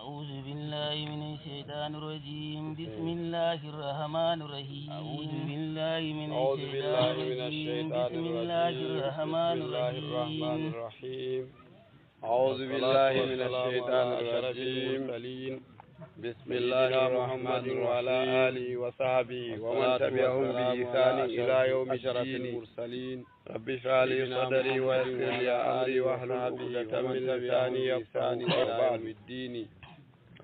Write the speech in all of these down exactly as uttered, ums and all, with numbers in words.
أعوذ بالله من الشيطان الرجيم. بسم الله الرحمن الرحيم. أعوذ بالله من أعوذ الشيطان بالله من الرجيم. الشيطان بسم الله الرجيم. بسم الرحمن الرحمن الرحيم. الرحيم. أعوذ بالله من والصلاة والسلام الشيطان على أشرف الرجيم. المرسلين. بسم الله سيدنا الرحمن محمد وعلى الرحيم. آله وصحبه ومن والصلاة تبعهم والسلام بإحسان على إلى أشرف يوم أشرف الدين. المرسلين. رب اشرح لي سيدنا صدري محمد ويسر لي وعلى أمري آله واحلل وصحبه عقدة ومن ومن تبعهم لساني بإحسان يفقهوا إلى يوم قولي. الدين.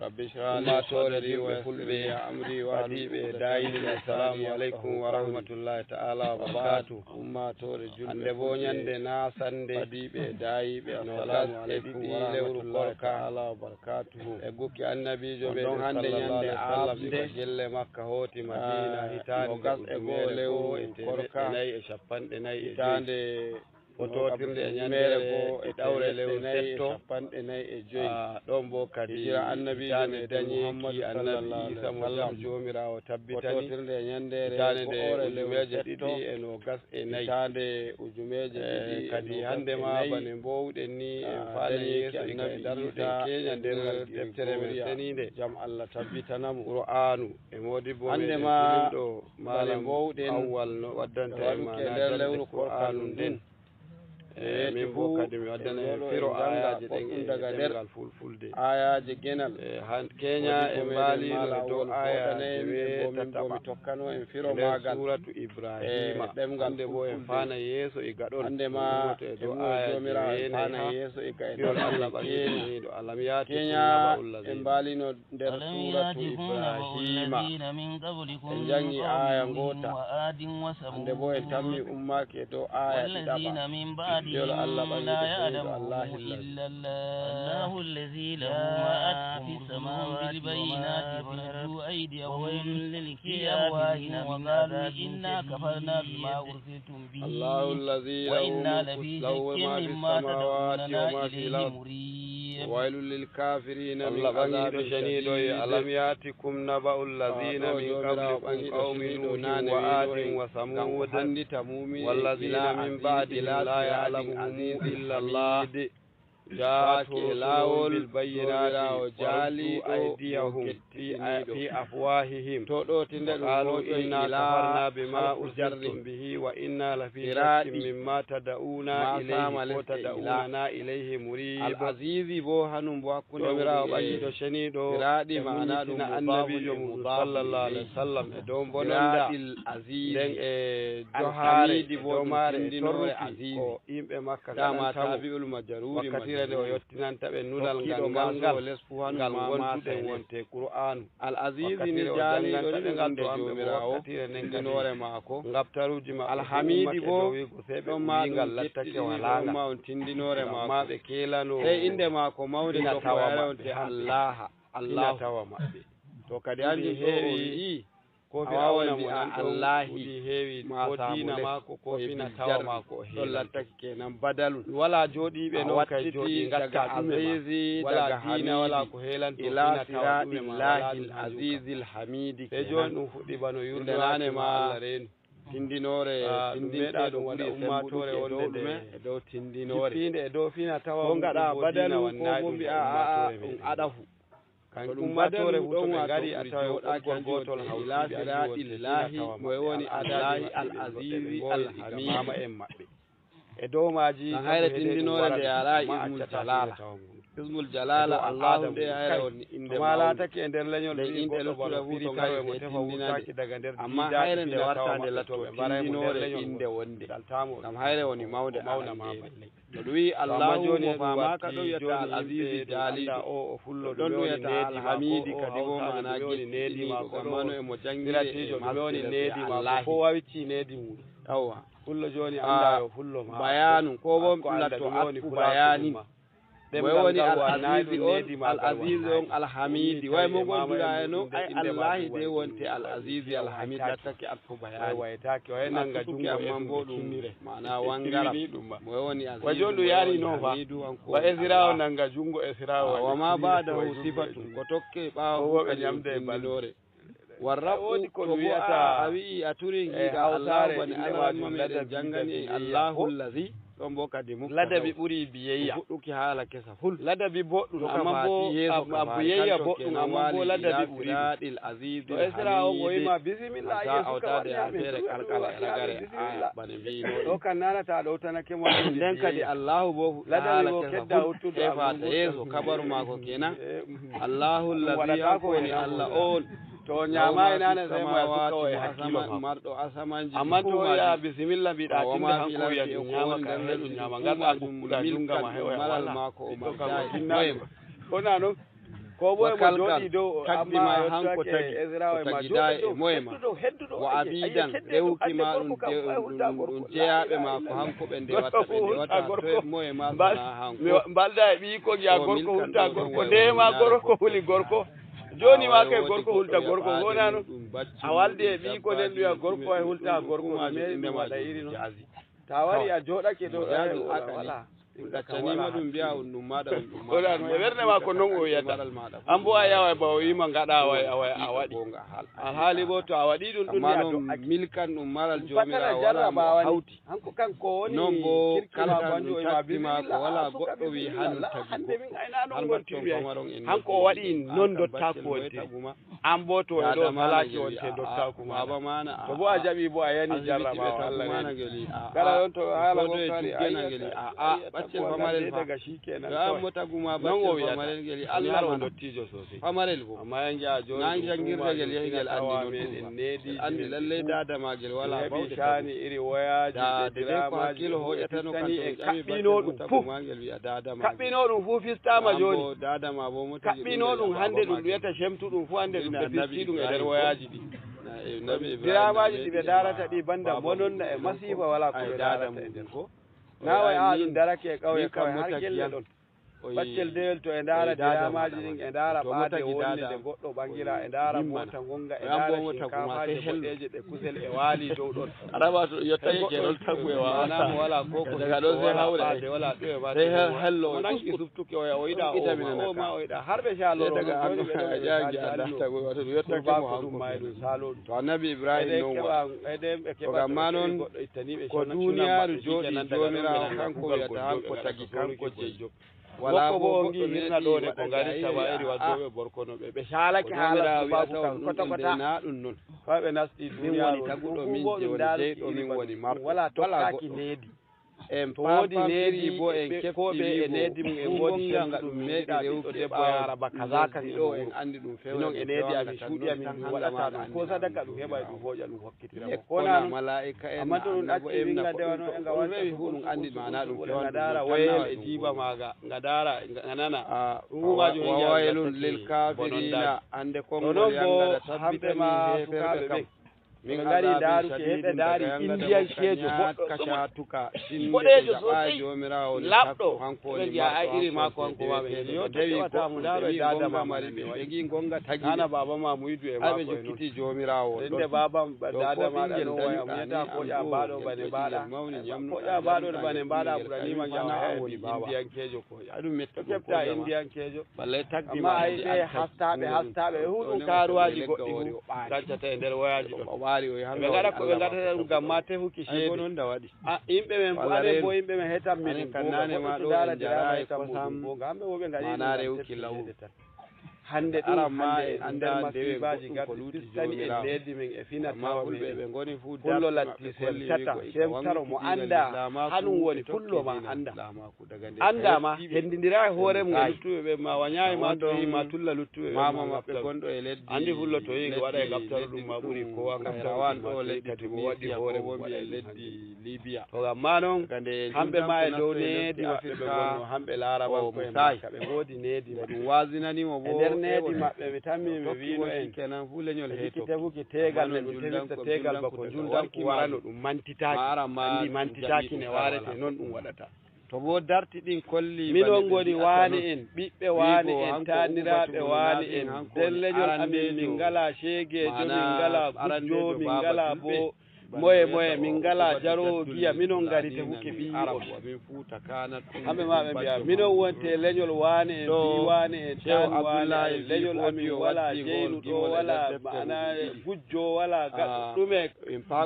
رب اشرح لي Ummaatoore صدري julɓe ويسر fulɓe, لي أمري واحلل adiiɓe عقدة daayɓe, من لساني assalamu aleykum يفقهوا wa قولي. Rahmatullahi ta'ala wa وبعد. Barakatuh. Ummaatoore julɓe Hannde bo fulɓe, ñande naasannde, adiiɓe daayɓe, no assalamu gas e aleykum ɗiɗi wa lewru rahmatullahi korka ta'ala wa barakatuh. E gukki annabiijo On ɗon meɗen hannde sallallahu ñande alaihi wasallam, aaɓnde, diga gelle Makka hooti Madiina, ah, hitaande no gas e ujunere goo lewru goo e teemeɗɗe korka, nayi e cappanɗe nayi e joyi. Hitaande o tootirde e ñanndeere goo e ɗiɗawre lewru setto, capanɗe nayi e joyi. Ah, ɗon bo kadi hijira annabiijo hitaande meɗen dañeeki Muhammadu annabi sallallahu Iisa alaihi mo jam wasallam. Joomiraawo tabbitani. O tootirde e ñanndeere hitaande nde go'ore lewru ujuneeje ɗiɗi setto, e noogas e nayi. Hitaande ujuneeje eh, ɗiɗi e kadi noogas hannde e ma nayi. Bane mboowɗen ni en ah, faala dañeeki yeeso e annabi kadi darnuɗen Iisa keenya e nder nder deftere men deftere men seniinde. Jam Allah tabbitana mo. Qur'aanu e moodibbo hannde meɗen ma tilinɗo bane Malam mboowɗen Awwal no waddanta en waɗuki e maanaa nder darnde lewru korka Qur'aanu ndun. Nden. Eh, min bo kadi mi waddana en firo aayaaje ɗen e ɗemngal fulfulde. Aayaaje genal. Eh, han-, keenya en mbaalino e dow aaya jeweetataɓa. Tokkano en firo maagal. Suuratu Ibraahiima. Eh, ɗemngal fulfulde. Hannde bo en faana yeeso e gaɗol. Hannde ma en woo Joomiraawo en faana yeeso e gaɗol. Alam ya'tikum naba'ul laziina. Keenya en mbaalino nder Suuratu Ibraahiima. En janngi aaya ngoota. Hannde bo en tammi ummaaki e dow aaya ɗiɗaɓa. Yolo Allah ɓangiɗo seniiɗo, Allahi llazi. الله الذي له ما في السماوات وما في الأرض ويل للكافرين من عذاب شديد. الله الذي له ملك، له ما في السماوات وما في الأرض. ويل للكافرين من عذاب شديد. ألم يأتكم نبأ الذين من قبلكم قوم نوح وعاد وثمود والذين من بعدهم لا يعلمهم إلا الله. جاءتهم رسلهم بالبينات فشدوا أيديهم في، في أفواههم وقالوا إنا كفرنا بما أرسلتم به وإنا لفي شك مما تدعونا إليه، ko tad'unana ilayhi murib. Al-Azizi bo hanum bo hakkunde Joomiraawo ɓangiɗo ceniiɗo. Siraɗi e maana ɗum mutina annabiijo muɗum sallallahu alayhi wa sallam e dow bononda. Nden e johaare e domaare e torruki ko yimɓe Makka. Dama tabi'ul majaruri wakkatire nde o yottinanta ɓe nulal ngal ngal ngal ngal gonduɗen wonte Qur'aanu. Al-Azizi ni jaaliiɗo ni ɗum nde Joomiraawo tindinoore maako. Ngabtaruuji maɓɓe alhamiidi bo ɗon ma ɗum jettini ɗum ma on tindinoore maako. Sey innde maako mawnde nde ko o yare on te Allaaha, Allaahu. To kadi hanjum ɗo o wi'i ko Fir'awna mo nan ɗon Allaahi, ko diina maako, ko fina tawa maako o heelanto. Ɗon lattake kenan badalun. Ɗum walaa jooɗiiɓe non kay jooɗii ngakka ɗume ma. Walaa diina, walaa ko heelanto fina tawa ɗume ma, walaa ɗum hanjum kam. Sey jooni ɗum fuɗɗi bano yurmeende ma Allah reenu. Tindinoore, tindinteeɗo ɓuri e sembuɗuki e dow ɗume? E dow tindinoore. Jippiinde e dow fina tawa. Ko ngaɗa badalun ko bo mbi'a a'a ɗum adafu. Kanko ummaatoore fu to ɓe ngari a tawa ɓoggol gootol hawti ɓe anndi wonte fina tawa maɓɓe. Moye woni Allaahi, Al-Aziizi, Al-Hamiidi. E dow maaji tan hayre tindinoore nde yaaraa Ismul Jalaala. Ismul Jalaala Allaahu nde hayre woni innde mawnde. Nden innde luttuɗe fuu to ngari ɓe tefa wurtaaki daga nder diidaaɗi fina tawa maɓɓe to ɓe mbaray mo nder leñol ngol. Amma hayre woni mawnde Arande. To ɗum wi'i Allaahu mo faamaaka ɗo wiyata Al-Aziizi jaaliiɗo. Ɗon ɗum wiyata Al-Hamiidi kadi bo maanaa gettinɗo, gam mano emo janngiree e mastere Allaahi. Yawwa. Bayaanun, ko bo ɗum latto atfu bayaanin. Moye woni Al-Aziizi on, Al-Aziizi on, Al-Hamiidi. Way mo gonduɗaa e non, ay Allaahi dey wonte Al-Aziizi, Al-Hamiidi lattake atfu bayaanin. Way waytaaki, o hay nanga junngo amma mbo ɗum maana wangara. Moye woni Aziizu, moye woni Hamiidu, hanko woni Allaahu. Wa ma ba'dahu sifatun, ko tokke ɓaawo fu kadi tindinoore. Warrafu, ko ɗum wiyata a wi'i a turi ngiɗa Allaahu bani Alarabima meɗen janngani en Allaahu llazi. Ɗon boo kadi mukka ladabi ɓuri biyeyya. Fuɗɗuki haala kesa ful. Ladabi boɗɗum, amma boo biyeyya boɗɗum, amma boo ladabi ɓuri ɗum. To esra on o wima bisimilla, yeesu ka waɗi amin feere kalkala e ragare. Bane mbiyinooɗo ɗo kan nanata ɗo tanake mo. Nden kadi Allahu boo fuɗɗa haala kesa ful. Efaata yeeso kabaru maako kenan. Allahu allazi, hanko woni Allah on. To o ñaamaay nane, sey mo ya sukka o e hakkilo maako. Marɗo asamanji amma to o wi'a bisimilla, mbiɗa tinde hanko wi'a ɗum ñaama, ngal ɗum ñaama, ngal ɗa gukkuɗa junga ma hewoya wala. Ɓiɗɗo kam o tinnaama. Kona non. Ko boye mo jooɗi dow amma a yottake esra o e ma jooɗo dow hedduɗo hedduɗo. Wa abidan, rewki ma ɗum jeyaaɓe ma ko hanko ɓe ndewata, ɓe ndewata to e moye ma sona hanko. Mbalda e ɓiyi ko giya gorko hulta gorko, nde ma gorko huli gorko. Jooni ma kay gorko hulta gorko, wonano a waldi e ɓiyi ko nden ɗuya gorko ay hulta gorko, no meeɗi ɗum waɗa iri non. Ta wari a jooɗake ɗo ɗaɗum wala. Ɗum ɗaccanima ɗum mbiya on ɗum maɗa, on ɗum maɗa. Wonano e ɓernde ma ko non o wiyata. An bo a yawa ba o wima ngaɗa awa awa a waɗi. Alhaali bo to a waɗi ɗum ɗum ya do'aki. Milkan ɗum maral Joomiraawo wala mo hawti. Hanko kanko woni non bo kirki ma, kalkan banjo ɗum e ma tagdi ma ko bisimilla. Wala goɗɗo wi hanun tagi hande ko min ayna non har mbatton gontirɓe pamaron en hanko o waɗi non dottaku wonte. An bo to e ɗo salaki wonte dottaku ma baba mana. To bo a jaɓi bo a yani jarraba o Allah ne. Kala ɗon to haala gokkali a a ɓaccel pamarel fa. Daga shikenan to an mo taguma ɓaccel pamarel ngel Allah mana dottijo sosai. Pamarel go amma yangi a joni na jangirde ngel yahi ngel andi non andi lallai dada magel wala bawɗe shani iri woyaji da de ko hakkilo hoƴatano kan to en ƴami batte mo taguma ngel wi'a dada magel. Kaɓɓino ɗum fuu fistaama jooni. Kaɓɓino ɗum hannde ɗum wiyata cemtu ɗum fuu hannde ɗum ɓe fisti ɗum e nder woyaaji ɗi. Diramaaji ɗi ɓe ndaarata ɗi bannda mononna e masiiba walaa ko ɓe ndaarata e nder. Naa way a ɗum darake e ƙawye kawye har gelle ɗon. Baccel dewel to e ndaara diramaaji ɗin e ndaara ɓaade wonde nde goɗɗo ɓangira e ndaara moota ngonga e ndaara shinkafaaji boɗeeje ɗe kusel e waali dow ɗon. Araba to yottake ke ɗon taggu e wawa. Wala mo wala ko ko daga ɗon sey hawre. Sey hello o nangi suftuki o o yiɗa o ma o ma o yiɗa har ɓe salo daga an a jangi a dahta go wato ɗum yottake mo hanko. To annabi Ibrahim non wa o gamma non ko duniyaaru jooɗi Joomiraawo kanko wiyata hanko tagi kanko jeyi. Wala bo on ngi hirna ɗo ne ko ngari taba iri waddooɓe borkono ɓe ɓe saalake haala tubaaku kan kota kota. Na ɗum non. Fa ɓe nasti min woni taguɗo min je woni jeyɗo min woni marɗo wala tokkaki needi. En to wodi needi bo en kefti ɓe e needi mum en wodi gonga ɗum meeɗi rewki e ɓawo ba kaza kan ɗo en andi ɗum few non e needi amin cuuɗi amin ɗum waɗata ɗum ko sadaka ɗum heɓa ɗum hoƴa ɗum hokkitira mo kona malaika en amma to ɗum acci min ngadde wano en ga wanta rewi fu ɗum andi mana ɗum fewan ɗum ngadara wayel e jiba maga ngadara nganana ɗum humajo hen wawaylun lil kafirina ande konngol yangada tabbitani heferɓe kam. Min ngari ndaaruki heɓe ndaari indiyankeejo boɗɗo boɗeejo sosai laaɓɗo ɓe mbiya a iri maako hanko ma ɓe ndewi ko tewata mo ndaaro e daada ma mari ɓe ɓe gi gonga tagi ana baaba ma muydu e maako e non jokkiti joomiraawo inde baaba daada ma ɗa non waya muyata koƴa mbaɗo bane mbaɗa koƴa mbaɗo bane mbaɗa ɓuranima njawa heɓi indiyankeejo koƴa ɗum metto kefta indiyankeejo. Wallay tagdi amma ma ay ɓe hastaaɓe hastaaɓe ɓe huɗum kaaruwaaji goɗɗi hu gaccata e nder woyaaji ɗo ɓe ngaɗa ko ɓe ngaɗata ɗum ngam ma tefuki ceede. Yimɓe men fu anen bo yimɓe men hetan minen kanane ma ɗo en jarayi kosam bo ngamɓe wo ɓe ngaɗi mana rewki law. Hande ɗum hande en nder masiibaji garɗi sistani en leydi men e fina tawa men ɓe ngoni fu kullo latti seltata sewtaro mo anda hanum woni kullo ma anda. Annda ma hendindira e hoore mum e luttuɓe ɓe ma wañayi ma to yi ma tulla luttuɓe ɓe mama maɓɓe gonɗo e leddi andi fullo to yi nge waɗa e gabtaru ɗum ma ɓuri kowa gabtaru ɗum ma leddi mo waɗi hoore mum waɗa e leddi libiya to gam ma noon hamɓe ma e dow needi maɓɓe ɓe gonno hamɓe laarabanko e makka ɓe ngoodi needi maɓɓe ɗum wasinanimo bo e nder needi maɓɓe mi tammi mi wiino en kenan fu leñol heto tefuki tegal nde ɗum tefirta tegal bako juldanki marano ɗum mantitaaki andi mantitaaki ne waarete noon ɗum waɗata To boo darti ɗin kolli minon ngoni waane en, ɓiɓɓe waane en, taaniraaɓe waane en, nder leñol amin min ngalaa ceegeejo, min ngalaa gujjo, min ngalaa boo moye moye, min ngalaa jaroowo giya, minon ngari tefuki ɓiyi on. Kamɓe maa ɓe mbi'a, minon wonte leñol waane en, ɓii waane en, taan waane en, leñol amin walaa jeynuɗo, walaa ma'ana gujjo, walaa gaɗɗo ɗume,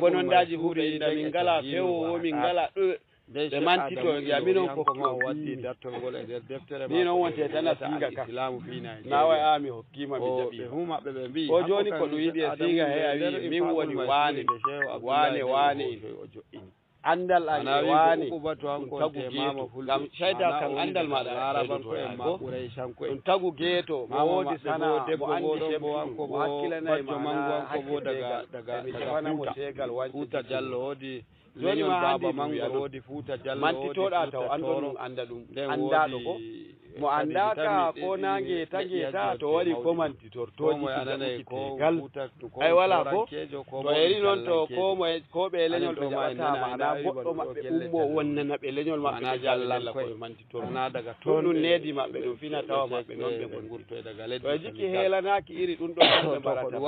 bonondaaji huuɓe inda, min ngalaa fewoowo, min ngalaa ɗume. Ɓe mantito, ɓe mbiya, "Minon kokki on ɓiymi." Min on wonte tan a siiga ka. Na way a mi hokkiima, mi jaɓiima. O jooni ko ɗum yiɗi e siiga he, a wi'i, "Min woni waane, waane, waane." Anndal an e waane, ɗum tagu geeto. Ngam cayda kan anndal maaɗa e caydoto e an ko. Ɗum tagu geeto, mo woodi sana'a, mo anndi cemtuɗum, mo hakkilanaay maanaa hakke teegal. E mi tefana mo teegal wance Fuuta Jallo woodi. Jooni ma anndi ɗum wi'a ɗum. Mantitooɗa taw, anndo ɗum, annda ɗum, anndaaɗo ko. Mo anndaaka ko naange tagee ta, to waɗi ko mantitortoo, ɗi ɗaɓɓuki teegal. Ay walaa ko. To eri noon to ko moye, ko ɓe leñol ɓe jaɓata maanaa goɗɗo maɓɓe ummo wonnana ɓe leñol maɓɓe ɓe jaala lella ko ɓe mantitoroo. Ɗum ɗum needi maɓɓe, ɗum fina tawa maɓɓe, noon ɓe ngoni. To e jikki heelanaaki iri ɗum ɗo, ɓe mbarata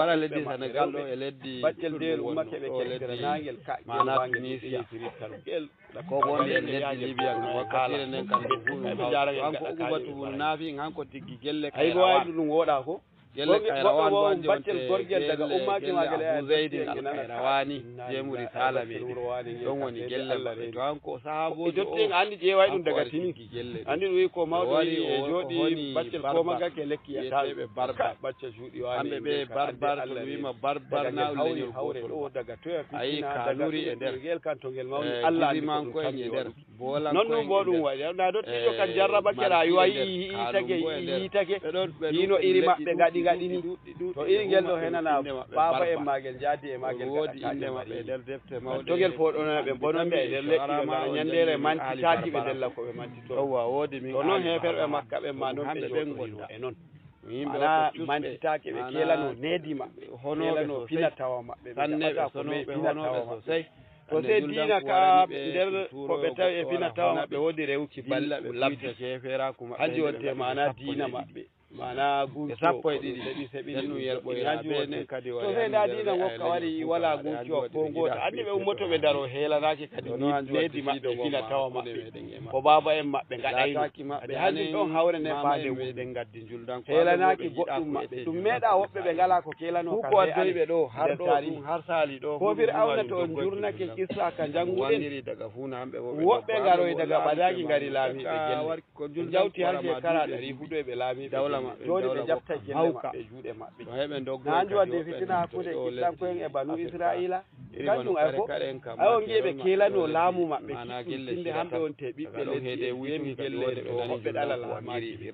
baccel ndeel ummake ɓe keddira naangel kaƴgel waangel ɗum ɓiya. Ko woni en lesdi Libya, no wakkatire nden kam ɗum huɗum hawti. Kanko Uqbatu bun Nafi, kanko tiggi gelle Kayrawaan. Ɗum wooɗa ko? Gelle Kayrawaan bo hannde wonte baccel gorgel daga ummaaki maagel e Abu Zaydin al Kayrawaani, jeemuri Salame. Ɗon woni gelle maɓɓe. To kanko sahaaboojo o, anndi ƴeeway ɗum daga tini. Anndi ɗum wi ko mawɗo wi e jooɗi baccel ko magake lekki yata. Ɓe Barbar. Bacca juuɗi waani. Kamɓe ɓe Barbar, to ɗum wiima Barbar na ɗum leñol gotol. Ayi, Kanuri e nder. Ngel kan to ngel mawni, eh, Allah anndi ko ɗum kanko e nder. Noon ɗum bo ɗum waɗi. Na dottiijo kan jarrabake rayuwa, yi'i, yi'itake, yi'itake. Hino iri maɓɓe ngaɗi, ngaɗi ni. To iri ngel ɗo henana baaba en maagel, jaadi e maagel, gaɗa kaaƴe maɓɓe. To ngel foɗonana ɓe, bononɓe e nder lekki, ɓe ngara ñanndeere mantitaaki, ɓe ndella ko ɓe mantitoro. To noon heeferɓe Makka ɓen ma noon ɓe jooɗorino e noon. Maanaa mantitaake, ɓe keelano needi maɓɓe, keelano fina tawa maɓɓe, ɓe jaɓata ko ɓe fina tawa maɓɓe. To sey diina ka nder ko ɓe tawi e fina tawa maɓɓe woodi rewki balɗe ɗum labbi. Hanji wonte maanaa diina maɓɓe, maanaa gunki sappo e ɗiɗi. Seɓi seɓi ɗum yerɓoyra. Hanji wonte. To sey ndaa diina ngokka wari walaa gunki o ko ngoota. Anndi ɓe ummoto ɓe daro heelanaaki kadi needi maɓɓe fina tawa maɓɓe. Ko baaba en maɓɓe ngaɗayno. Kadi hanjum ɗon hawre nden faade wuro. Heelanaaki goɗɗum maɓɓe. Ɗum meeɗa woɓɓe ɓe ngalaa ko keelanoo ka ko addoyi ɓe ɗo, har ɗo ɗum, har saali ɗo. Ko Fir'awna to on jurnake kissa ka njannguɗen. Woɓɓe ngaroyi daga ɓadaaki ngari laamiiɓe gelle. Ɓe njawti har shekara ɗari huɗo e ɓe laamiiɓe gelle. Jooni ɓe jaɓta gelle maɓɓe, juuɗe maɓɓe. Na hanjum waddi fitina hakkunde Kiɗɗanko'en e Banu Isra'iila. Kanjum ay ko, ay on ngi'e ɓe keelano laamu maɓɓe kiɗɗum, tinde hamɓe wonte ɓiɓɓe lesdi e jeemi gelle en to woɓɓe ɗala laamaaki.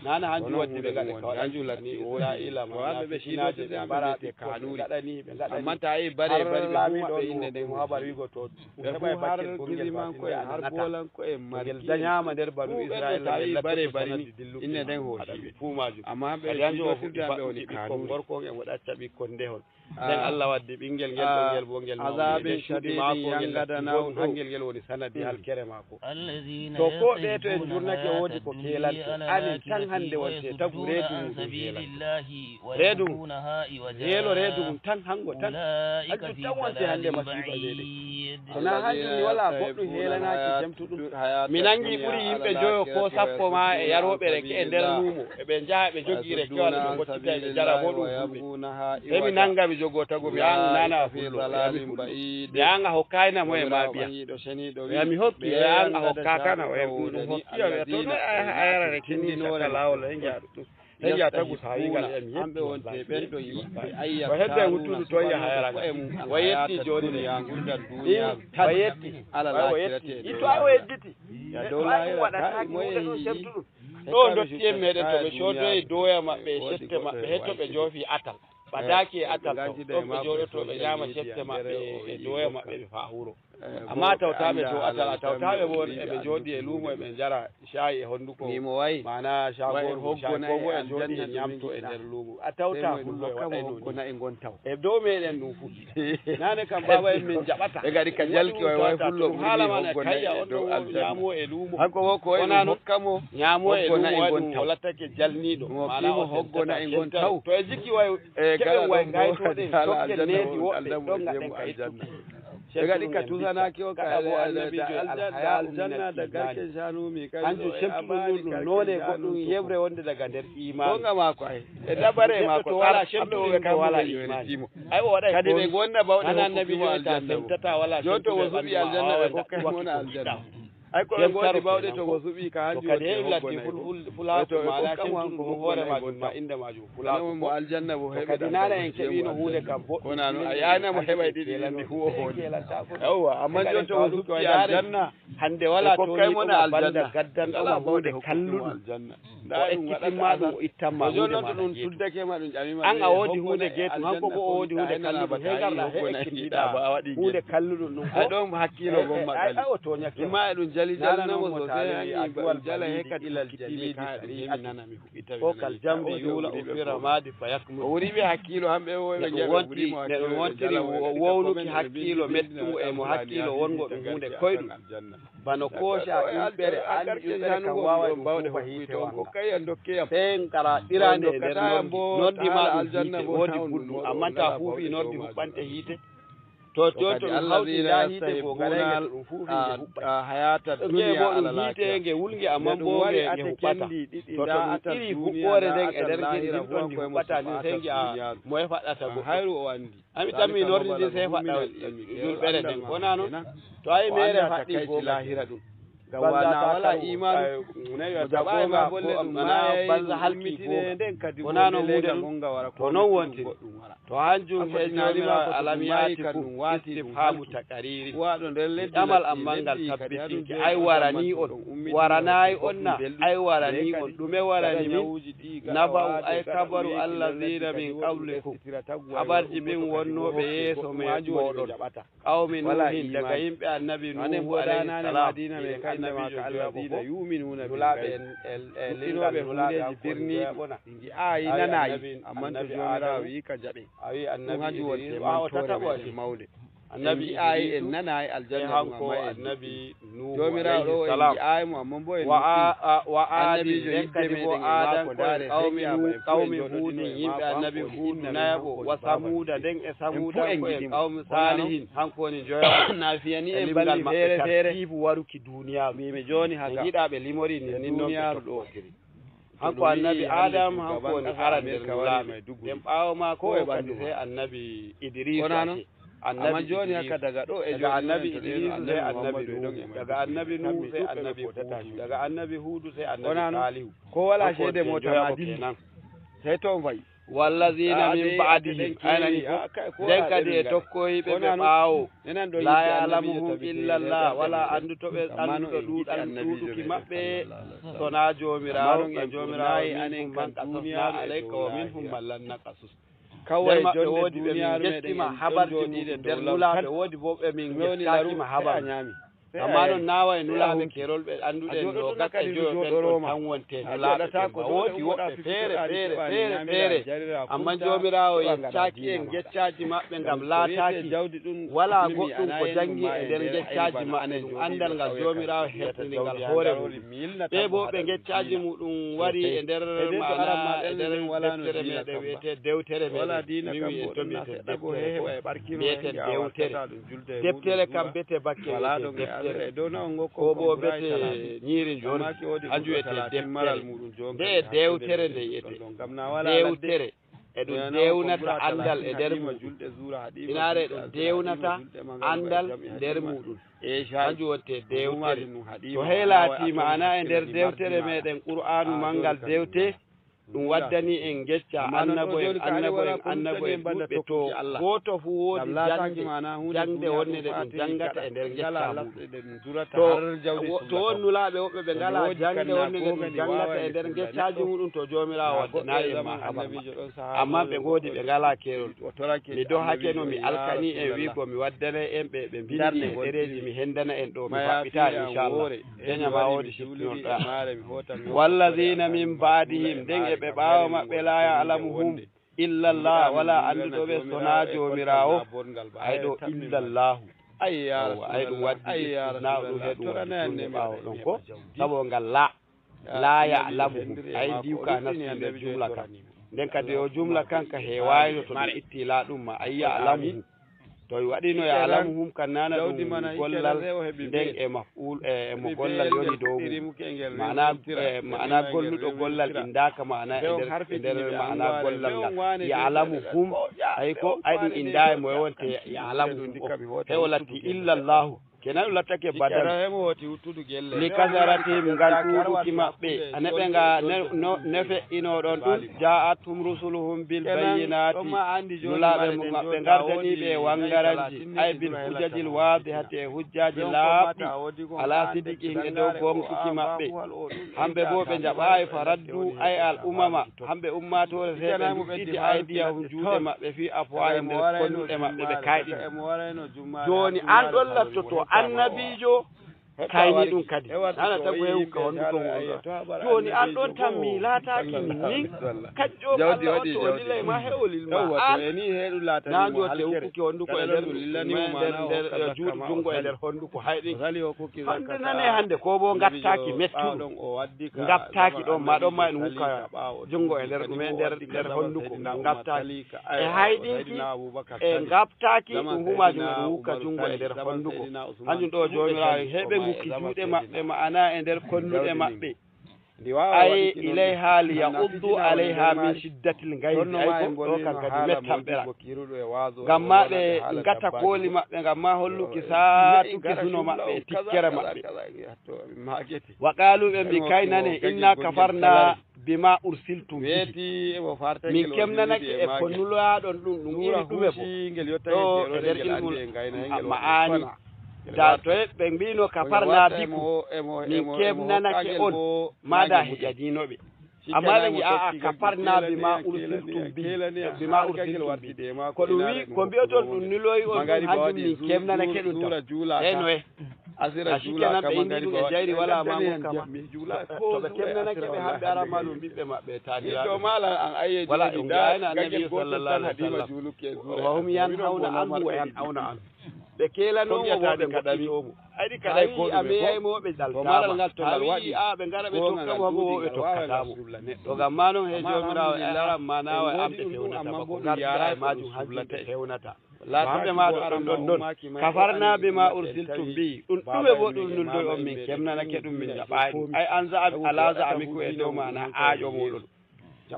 Nana hanjum waddi ɓe ngaɗe ka waɗani Isra'iila ma na fitinaaje ɓe mbara ɓikkon ɓe ngaɗani, ɓe ngaɗani. Har laamiiɗo on ɗum habar wi'go to ɗum heɓay baccel gorngel ma tinde a nanata. To ngel dañaama nder Banu Isra'iila ngel lattoto sanaddi dilluki ma. Haɗa ɓe fuu maajum. Kadi hanjum o fuɗɗi faɗɗuki ɓikkon gorko on e mo ɗacca ɓikkon ndehon. Nden Allah waddi ɓinngel ngel ɗon ngel bo ngel mawni e nder cuuɗi maako, ngel natti bonu, hangel ngel woni sanadi halkere maako. To ko ɓe to en jurnake woodi ko keelanto, amin tan hannde wonte tagu reedu mum ɗum heelanto. Reedu mum, yeelo reedu mum tan hanngo tan, hanjum tan wonte hannde masiiba meɗen. Ko na hanjum mi walaa goɗɗum heelanaaki jemtuɗum. Mi nanngi ɓuri yimɓe njoyo ko sappo ma e yarooɓe reke e nder luumo. Eɓe njaha ɓe jogii reke walla ɓe ngoccita eɓe njara bo ɗum huuɓe. Sey mi nannga mi jogoo tago mi an nana fullo. Mi an a hokkaayna mo e ma biya. Oya mi hokki, oya an a hokkaakana, oya ɗum ɗum hokki, oya to ɗo a yara reke ni cakka laawol oya njaha ɗum. Tawi a tagu saayiigal e mi yetti, wallaahi. Ko hedde wuttudu toon yaha yara ngal. Wa yetti jooni de. Wa yetti. Wa yetti. Ito a o yedditi. Neɗɗo ay ɗum waɗataake huunde ɗum semtuɗum. Ɗo dotti en meɗen to ɓe coodoyi doya maɓɓe e sette maɓɓe, hetto ɓe joofi atal. Ɓadaaki e atal to. Ɗon ɓe jooɗoto ɓe ñaama sette maɓɓe e doya maɓɓe ɓe faa wuro. Amma tawtaaɓe to atal, a tawtaaɓe bo eɓe jooɗi e luumo eɓe njara caayi e honnduko. Ni mo wayi. Maanaa caagooru mo caayi ko bo e jooɗi e ñaamto e nder luumo. A tawtaa fullo e waɗayno ni. E dow meɗen ɗum fuɗɗi. Naane kam baaba en min jaɓata. Ɓe ngaɗi ka jalki way way fullo ɗum haala maana kayya on ɗo ñaamo e luumo. Hanko wo ko wayi ɗum hokka mo. Ñaamo e luumo waɗi ɗum o lattake jalniiɗo. Maanaa o hoggo na'i ngon taw. To e jikki way keɓen way ngaytoɗen tokken needi woɓɓe ɗon ngaɗen ka ittuki. Ɓe gaɗi ka tusanaaki o ka bo annabiijo e aljanna da garken shanumi. Kanjum cemtuɗum ɗum ɗum noone goɗɗum yewre wonde daga nder iman. Gonga maako ay. E dabare maako to wala cemtuɗum ɓe kam wala iman. Ay o waɗay kadi ɓe gonna bawɗe hana annabiijo e ta semtata wala jonto wo suɓi aljanna ɓe kokka mona aljanna. Ay ko ɓe godi bawɗe to wo suɓi ka hanjum kadi heɓi latti fulfulaaku ma ala cemtuɗum ɗum hoore majum ma innde majum. Fulaaku mo aljanna bo heɓe kadi nana en keɓino huunde kam boɗɗum. Kono no a yana mo heɓay ɗiɗi ɗiɗi huwo hooni. Yawwa amma jon to o suɓi aljanna hande wala to ni mo aljanna gaddan ɗo ma huunde kalluɗum. O ekkitimma ɗum o ittamma huunde ma ɗum tuddake ma ɗum ƴami ma an a wodi huunde geetum hanko bo o wodi huunde kalluɗum he garɗa he ekkitinɗa huunde kalluɗum ɗum ko ɗon hakkilo gomma kadi o toñake imma e ɗum jali jalnamo sosai an jala he kadi ilal jalidi ka ɗum heminanami. Ko kal jamri yula o fi ramadi fa yakmul. O wuri ɓe hakkilo hamɓe o ɓe jaɓe wonti ne ɗum wontiri wownuki hakkilo mettugo e mo hakkilo wongo ɗum hunde koyɗum bano kooca yimɓere an yimɓere kam wawa ɗum bawɗe huɓɓito on ko kay an dokke yam sey ngara ɗirande e nder noddi noddi ma ɗum hiite wodi gulɗum amma ta huufi noddi huɓɓante hiite. To jonto ɗum hawti nda hiite ko garayge to ɗum fuufi nge huɓɓay hayata duniya mo ɗum hiite nge wulnge amma bo nge nge huɓɓata. To to ɗum iri huɓɓore nden e nder ngel ndin ɗon ndi huɓɓata ndin sey ngi'a moye faɗɗata goɗɗo. Hayru o andi. Ami tammi nordi ndin sey faɗɗa julɓere nden kona non. To ayi mere faɗɗi ko lahira ɗum. Ngam wana wala imanu mo jaɓayi ma bolle ɗum na banza halki ko wona no hunde ɗum to non wontiri. To hanjum e joomiraawo alam yaatikum istifhaamu taqaririn. Ɗamal ammaa ngal tabbitinki, ay waranii on, waranaay on na? Ay waranii on, ɗume warani min? Naba'u ay kabaru allaziina min qablikum, habarji ɓen wonnooɓe yeeso mooɗon. Qawmi Nuuhin, daga yimɓe annabi Nuuhu alayhi salam, minen annabiijo joyaɓo fof, nulaaɓe e lingal nulaaɓe hankooɓe joyaɓo na. Ɗi ngi'aayi nanayi, ammaa to Joomiraawo wi'i ka jaɓe. A wi'i annabi Idriisu, ɓaawo tataɓo ati. Mawde. Annabi Idriisu en nanayi aljanna ɗum, amma en annabi Nuuhu alayhi salam. Joomiraawo ɗo en ngi'aayi mo, ammaa bo en wa aadi nden kadi bo Aadamko'en qawmi Huudin, yimɓe annabi Huudu nayaɓo, wa Samuuda nden e Samuudanko'en qawmi Saalihin, hanko woni joyaɓo. Na fiyani en balli feere feere. Tartiibu waruki duuniyaaru. Mimi jooni haga. Ɓe ngiɗa ɓe limori ni, nin non ɓe tokkotiri. Hanko annabi Adam, hanko woni aran nder nulaaɓe. Nden ɓaawo maako kadi sey annabi Idriisu ake. Annabi jooni haka daga ɗo e daga annabi Idriisu sey annabi Nuuhu, daga annabi Nuuhu sey annabi Huudu, daga annabi Huudu sey annabi Saalihu. Ko wala ceede mota ma dilli. Sey to on fayi. Wallazina min ba'dihim, a nani ko? Nden kadi e tokkoyiɓe ɓe ɓaawo. La ya'lamuhum illa Allah, wala anndutoɓe, annduɗo ɗuuɗal ɗuuɗuki maɓɓe, sonaa Joomiraawo. Ngam Joomiraawo, minhum man qasasna alayka wa minhum man lam naqasus. Nder maɓɓe woodi ɓe min ngeccima habarji muɗum nder nulaaɓe, woodi bo ɓe min ngeccaakima habar. Amma non naaway nulaaɓe keerol ɓe annduɗen noogas e joyo ɓen ɗon tan wonte nulaaɓe ɓen. Woodi woɓɓe feere feere feere feere. Amma Joomiraawo yeccaaki en geccaaji maɓɓe ngam laataaki walaa goɗɗum ko janngi e nder geccaaji maɓɓe, ɗum anndal ngal Joomiraawo heɓtini ngal hoore mum. Ɓe bo ɓe geccaaji muɗum wari e nder maana e nder deftere meɗen wiyetee dewtere meɗen. Mi wi en to mbiyeten deftere ko mbiyeten dewtere. Deftere kam bete bakke wiyetee deftere. Ko bo bete ñiiri njoori, hanjum wiyetee deftere. Nde e dewtere nde wiyetee dewtere. E ɗum dewnata anndal e nder muɗum. Inaare ɗum dewnata anndal nder muɗum. Hanjum wonte dewtere. To hee laati maana e nder dewtere meɗen Qur'aanu manngal dewte, ɗum waddani en ngecca annabo'en, annabo'en, annabo'en ɗuuɗɓe to gooto fuu woodi jaŋde, jaŋde wonde nde ɗum janngata e nder ngecca muɗum. To wo-, to won nulaaɓe woɓɓe ɓe ngalaa jaŋde wonde nde ɗum janngata e nder ngeccaaji muɗum, to Joomiraawo waddanaay en ma habar maɓɓe. Ammaa ɓe ngoodi ɓe ngalaa keerol. Mi dohake no mi alkani en wi'go mi waddanay en ɓe, ɓe mbinndi e ɗereeji mi hendana en ɗo mi faɓɓita, inchallah. Keña ma woodi siftinonɗaa. Wallazina min ba'dihim, nden e ɓe ɓaawo maɓɓe, la ya'lamuhum illallah, walaa annduɗo ɓe sonaa Joomiraawo. Ay ɗo illallahu. Aywa, ay ɗum waddi istisnaa ɗum he ɗum waddi ɗum ɓaawo ɗon ko sabo ngal laa. Laa ya'lamuhum. Ay ndiw ka nasti nder jumla kan. Nden kadi o jumla kan ka heewaayno to ɗum itti laa ɗum ma ay ya'lamuhu. To waɗino ya alamuhum kan nana ɗum gollal nden e maf'ul e e mo gollal yoni dow mum. Maana e maana golluɗo gollal indaaka maana e nder e nder maana gollal ngal. Ya alamuhum ay ko ay ɗum indaa e mo e wonte ya alamuhum o. He o latti illallahu. Kenan ɗum lattake badal. Li kasaratihim ngam ɗuuɗuki maɓɓe. A neɓe nga ne- no- ne fe'inooɗon ɗum. Ja'athum rusuluhum bil bayyinati. Nulaaɓe maɓɓe ngardaniiɓe e wangaranji. Ay bil hujajil waadihati e hujjaaji laaɓɗi. Ala sidiqihim e dow gonkuki maɓɓe. Hamɓe boo ɓe njaɓaay fa raddu ay al umama. Hamɓe ummaatoore sey ɓe nduɗɗiti aydiyahum juuɗe maɓɓe fii afwaahi nder konnuɗe maɓɓe ɓe kayɗini. Jooni an ɗon lattoto annabiijo kayni ɗum kadi. Nana tagu heewu ka honduko mum ɗon. Jooni an ɗon tan mi laataaki min. Kajjo Allah on to o lilay ma he o lil ma an. Naa njo te hukkuki honduko e nder nder nder juuɗe junngo e nder honduko hayɗin. Hande nane hande ko bo ngattaaki mettuɗum. Ngattaaki ɗon ma ɗon ma en hukka junngo e nder ɗume nder nder honduko ngam ngattaaki. E hayɗinki e ngattaaki ɗum humaaji men ɗum hukka junngo e nder honduko. Hanjum ɗo Joomiraawo en heɓe ngukki juuɗe maɓɓe ma'ana e nder konnuɗe maɓɓe. Ay ilayha li ya'uddu alayha min shiddatil ngayzi. Ay ko ɗo kan kadi mettan ɓeral. Ngam ma ɓe ngata kooli maɓɓe, ngam ma holluki saatuki suno maɓɓe e tikkere maɓɓe. Wa qaalu ɓe mbi kaynane inna kafarna bima ursiltum bihi. Min kemnanake e ko nulaaɗon ɗum, ɗum iri ɗume bo. Ɗo e nder ilmul ma'ani. Da to ɓe mbino kafarna bikum, min kemnanake on, ma da hejadinoɓe. Amma ɓe mbi a'a kafarna bima ursiltum bihi, bima ursiltum bihi. Ko ɗum wi ko mbi'oton ɗum nuloyi on ɗum hanjum min kemnanake ɗum taw. Eno e. A shikenan ɓe inni ɗum e jayri wala ma ngokka ma. To ɓe kemnanake ɓe hamɓe aran ma ɗum ɓiɓɓe maɓɓe e taaniraaɓe. Wala ɗum jayna annabi sallallahu alaihi wasallam. Wa hum yanhauna anhu wa yanhauna anhu. Ɓe keelanomo mo ɓe ngoɗɗinomo. Ayɗi kaɗay ko a meyay mo ɓe ɗaltaamo. Tawi a ɓe ngara ɓe tokka mo habo wo ɓe tokkataamo. To ngam ma non he Joomiraawo e aran ma nawa e am ɓe fewnata ba ko ngarɗa e majum hanjum ɓe fewnata. Laataɓe ma ɗo ɗon ɗon ɗon. Kafarna bima ursiltum bihi. Ɗum ɗume bo ɗum nuldoy on min kemnanake ɗum min jaɓaani ɗum. Ay an za'am ala za'amikum e dow maana aaƴo muɗum.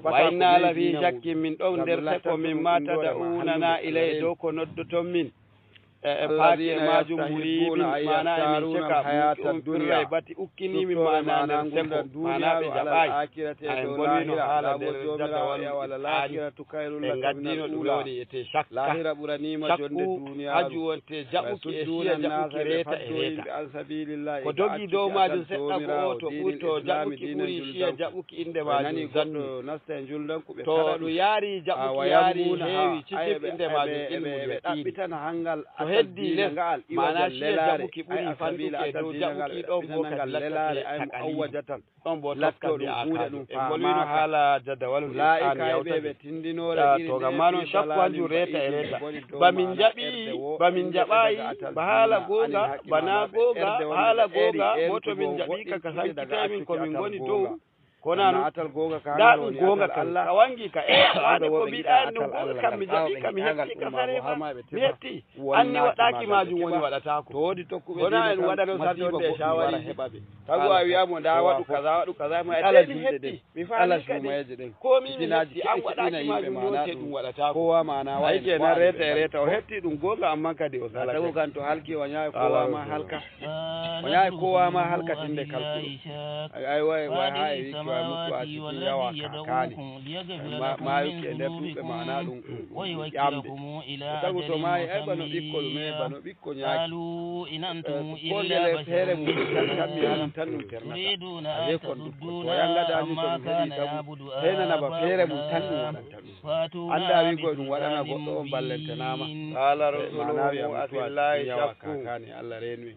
Wa inna la fi shakkin min ɗon nder seko mimma tad'unana ilayhi dow ko noddoton min. E e paaki e majum muribin maana e min ceka ɗum firray bati ukkini min maana nder seko maana ɓe jaɓaay. Ay en bolwino haala nder jadawal aani. Ɓe ngaddino ɗum woni ete shakka. Shakku haju wonte jaɓuki e shiya jaɓuki reeta e reeta. Ko dogi dow majum seɗɗa ko o to ɓurto jaɓuki ɓuri shiya jaɓuki innde majum zannu. To ɗum yaari jaɓuki yaari heewi cicif innde majum ilmu yaqiini. To heddi les maana shiya jaɓuki ɓuri fanɗuki e dow jaɓuki ɗon bo kadi lattake taqalidi. Ɗon bo tokka mbi'a ka en bolwino haala jadawalul imtihan yawtata. To ngam ma non shakku hanjum reeta e reeta. Ba min njaɓi ba min njaɓayi ba haala goonga ba naa goonga haala goonga bo to min njaɓi ka ka sankitay min ko min ngoni dow. Ko naa non ndaa ɗum goonga kan ka wangi ka e waade ko mbiɗa en ɗum goonga kam mi jaɓi ka mi hetti ka sare ba mi hetti. Anni waɗaaki majum woni waɗataako. Wona en waɗano sarde wonde e shawari heɓa ɓe. Tagu a wiya mo nda waɗu kaza waɗu kaza mo ay mi hetti. Mi faami kadi ko mi mi hetti an waɗaaki majum non te ɗum waɗataako. Ay kenan reeta e reeta o hetti ɗum goonga amma kadi o salake. Tagu kan to halki o ñaawi kowa ma halka. O ñaawi kowa ma halka tinde kalkuɗo. Ay way way ha e wikki way mutu a cikin yawa kakani. Mayuki e nder duuɓe maana ɗum ƴamde. Tagu to maayi ay bano ɓikko ɗume bano ɓikko ñaaki. Ko ngele feere mum tan kammi haɗum tan ɗum ternata. A wekon ɗum ko to yangadaji to ɗum heɓi tagu. Henana ba feere mum tan ɗum waɗanta ɗum. Annda wigo ɗum waɗana goɗɗo on ballentanama. Qala rusuluhum afillahi shakkun. Kakani Allah renu en.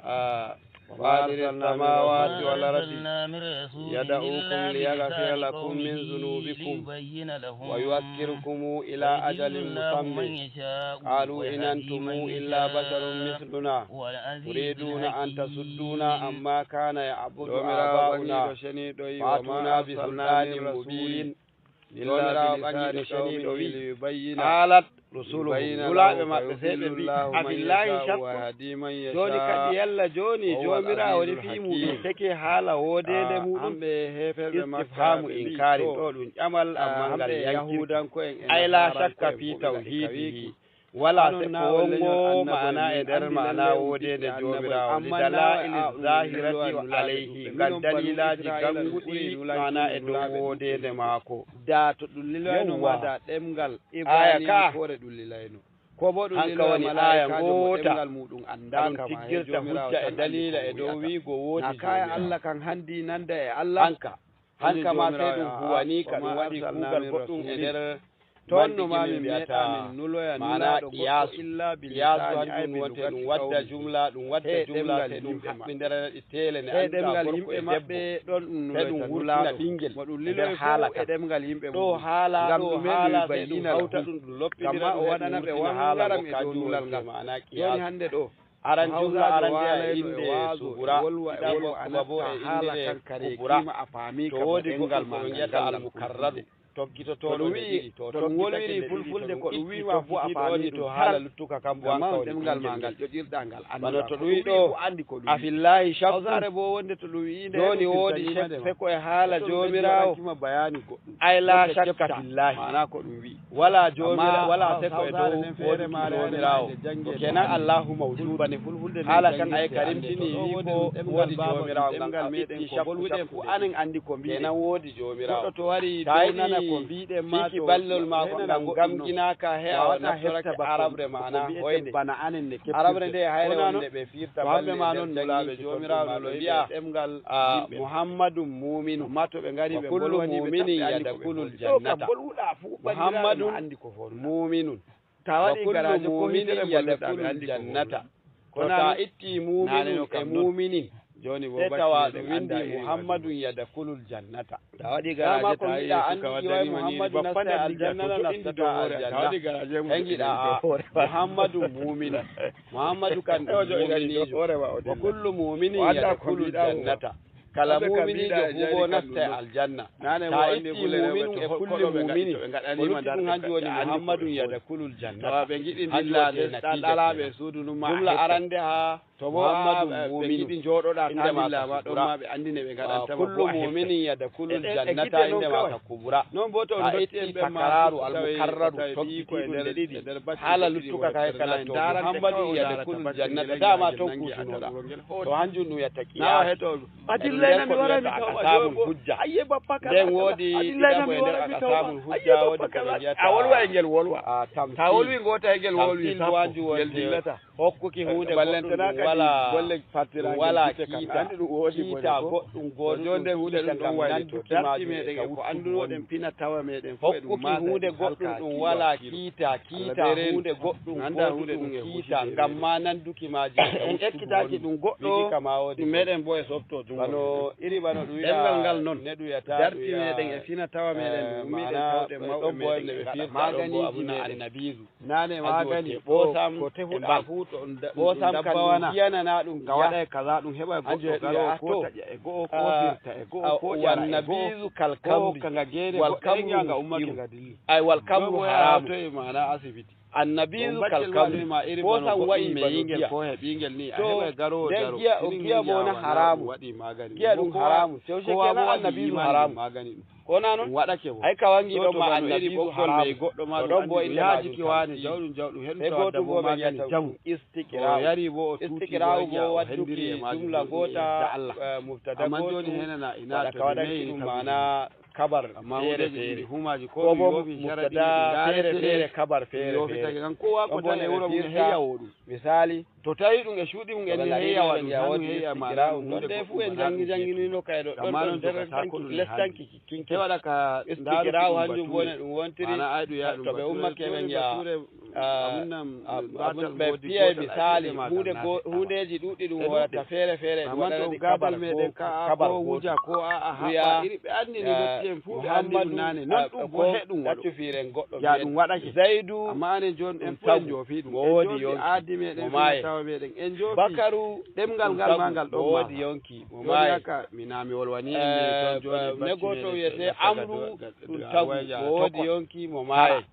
Fatir as-samawati wal ardi yad'ukum liyaghfira lakum min dhunubikum wa yu'akhkhirukum ila ajalin musamma. Qalu in antum illa basharun mithluna turiduna an tasudduna amma kana ya'budu aba'una fa'tuna bi sultanin mubin. Joomiraawo ɓaŋiiɗo ceniiɗo wi'i, qalat, رسله, nulaaɓe maɓɓe, sey ɓe mbi'i, "Afillahi shakkun?" Jooni kadi, yalla jooni Joomiraawo refii muɗum seke haala woodeende muɗum? Istifhaamu inkaarin, ɗo ɗum ƴamal, ammaa ngal yankin. Ay laa shakka fii tawhiidihi. Walaa seko wongo maana e nder maana woodeende Joomiraawo, li dalaa'ili zaahirati alayhi, ngam daliilaaji gannguɗi maana e dow woodeende maako. Da to ɗum liloyno ma, da ɗemngal ibraniyankoore ɗum lilayno. Ko boo ɗum liloya malaa'ikaajo mo ɗemngal muuɗum anndaaka ma, he Joomiraawo tan anndi ko wi'ata. Na kaaya Allah kan hanndi nanda e Allah? Hanka, hanka ma sey ɗum huwanii ka, ɗum waɗi kuugal goɗɗum e nder. Toon no maa min mbi'ataa, min nuloya nulaaɗo goɗɗo illaa bi lisaani, ay bi lugatil qawmi. He ɗemngal yimɓe maɓɓe. He ɗemngal yimɓe maɓɓe, ɗoon ɗum nuloyta nulaaɗo. Mo ɗum liloyi fof e ɗemngal yimɓe mum. Ngam ɗume ɗum bayyinana ɗum? Ngam ma o waɗana ɓe wanngaram e dow nulal ngal. Jooni hannde ɗo, aran jumla aran nde a innde subura, ɗiɗaɓo boo e innde kubura. To woodi goɗɗum ko ɓe ngi'ata almukarraru. Tokkitotooɗo ɗe ɗiɗi, to ɗum wolwiri fulfulde ko ɗum wi'i ma fuu a faami ɗum, to haala luttuka kam bo an kawri ɗemngal ma ngal ƴoƴirɗa ngal. Bana to ɗum wi'i ɗo, "Afillahi shakkun?" Jooni woodi seko e haala Joomiraawo? Ay laa shakka fillahi. Walaa Joomira-, walaa seko e dow woodi Joomiraawo. Ko kenan Allahu mawjud. Haala kan ay ka rimɗini wi'i ko woodi Joomiraawo, ngam a ɓiɗɗi shakku, shakku. Kenan woodi Joomiraawo. Tawi fiki ballol maako ngam gamginaaka he a nattorake arabre maana hoynde. Arabre nde hayre wonde ɓe fiirta balle e nder jannginki Joomiraawo no wi'a, "Muhammadun mu'minun. Wa kullu mu'minin yadkhulul jannata." Muhammadun mu'minun. Wa kullu mu'minin yadkhulul jannata. Ko ta itti mu'minun e mu'minin, sey tawa ɗum windi Muhammadun yadkhulul jannata. Dama ko mbiɗa anndi iway Muhammadu nasta aljanna na nastata aljanna. He ngiɗa a Muhammadu mu'minu. Muhammadu kan ɗum mu'miniijo. Wa kullu mu'minin yadkhulul jannata. Kala mu'miniijo fuu boo nasta aljanna. Ta itti mu'minu e kulli mu'mini, ko luttuɗum hanjum woni Muhammadun yadkhulul jannata. Hanjum woni natija kenan. Jumla arande ha To bo Muhammadu a, ɓe mu'minu, ngiɗi njooɗoɗaa innde maa kaamilla ma, ɗon ma ɓe anndine ɓe ngaɗanta ma kullu bo a hefta. Mu'minin yadkhulul jannata, innde maa ka kubra. Non bo to on dotti en ɓen ma takaraaru al mukarraru, tokkitii ɗum nde ɗiɗi. Haala luttuka kay kala to Muhammadu yadkhulul jannata, dama ton kuutunoɗaa. To hanjum ɗum yatta qiyas. Adillay na mi wara mi tawa aqsamul hujja. Ayye bappa kala. Nden woodi ɗiɗaɓo e nder aqsamul hujja, woodi ko ɓe mbiyata a wolwa e ngel wolwa. Ta wolwi ngoota e ngel wolwi sappo, ngel dillata. Hokkuki huunde goɗɗum ɗum walaa, ɗum walaa kiita, kiita goɗɗum gooduɗum kiita ngam nanduki maajum e ka wuttuki woni. Hokkuki huunde goɗɗum ɗum walaa kiita, kiita huunde goɗɗum gooduɗum kiita ngam ma nanduki maajum e ka wuttuki woni. En ekkitaaki ɗum goɗɗo, meɗen bo e softo jungo. Bano iri bano ɗum wi'a ɗemngal ngal non, neɗɗum wi'ata darti meɗen e fina tawa meɗen, ɗum meɗen tawɗe mawɓe meɗen ɓe ngaɗa maaganiiji meɗen. Naane magani ɓoosam ko tefuɗa fuu to ɗum dabbawana. Nga waɗa e kaza, ɗum heɓa e goɗɗo garo ko taƴa e go'o ko birta e go'o ko ƴara e go'o ko hokka nga geene goɗɗe nga ummake nga dilli. Ay wal kamru haramu. Mana asibiti. Annabizu kal kamri. Ɓoosam wa'i ba no giya. To nden giya, o giya bo na haramu. Giya ɗum haramu. Sewshe kenan annabizu haramu. Ko na non? Waɗake mo. Ay ka wangi ɗon ma annabi iri ɓoggol haramu. Goɗɗo ma ɗon bo inde maajum waane jawɗum jawɗum heɗum. Sey tawa gootum dabbo bo ɓe maagani mbiyata jamu. Istiqra'u. O yari bo o tuti. Istiqra'u bo wadduki jumla goota, eh, mubtada gootum. Amma jooni henana ina waɗa to ka waɗanki ɗum maana kabar feere feere. Ko bo mubtada feere feere, kabar feere feere. Ɗon bo nde ɓe firta. Misali, to tawi ɗum e cuuɗi mum en ni, heya waɗa ɗum, heya maana ɗum, ɗon ɗe fuu en janngi jannginino kay ɗo, ɗon ɗon nder tanki, les tanki kinki. Heɓa ɗa ka istikiraawu hanjum bone ɗum wontiri, to ɓe ummake ɓe ngi'a, ah, ɓe piyay misali, huunde go-, huundeeji ɗuɗɗi ɗum waɗata feere feere, ɗum waɗata ɗi kabar meɗen ka, kabar ko wuja, ko a, a haɓɓa, iri ɓe anndi ni dotti en fuu ɓe anndi ɗum naane, non ɗum bo he ɗum waɗo. Ya ɗum waɗake. Zaydu. Amma anen jooni en fof en njoofi ɗum. Mo woodi yonki. Aadi meɗen, mo maayi. Tawa meɗen. En njoofi. Bakaru. Ɗemngal ngal ma ngal ɗon. Mo woodi yonki. Mo maayi. Jooni haka, mi na mi wolwani en, eh, mi toon jooni, eh, bacci meɗen. Negoto wiyetee Amru, ɗum tagu. Mo woodi yonki, mo maayi.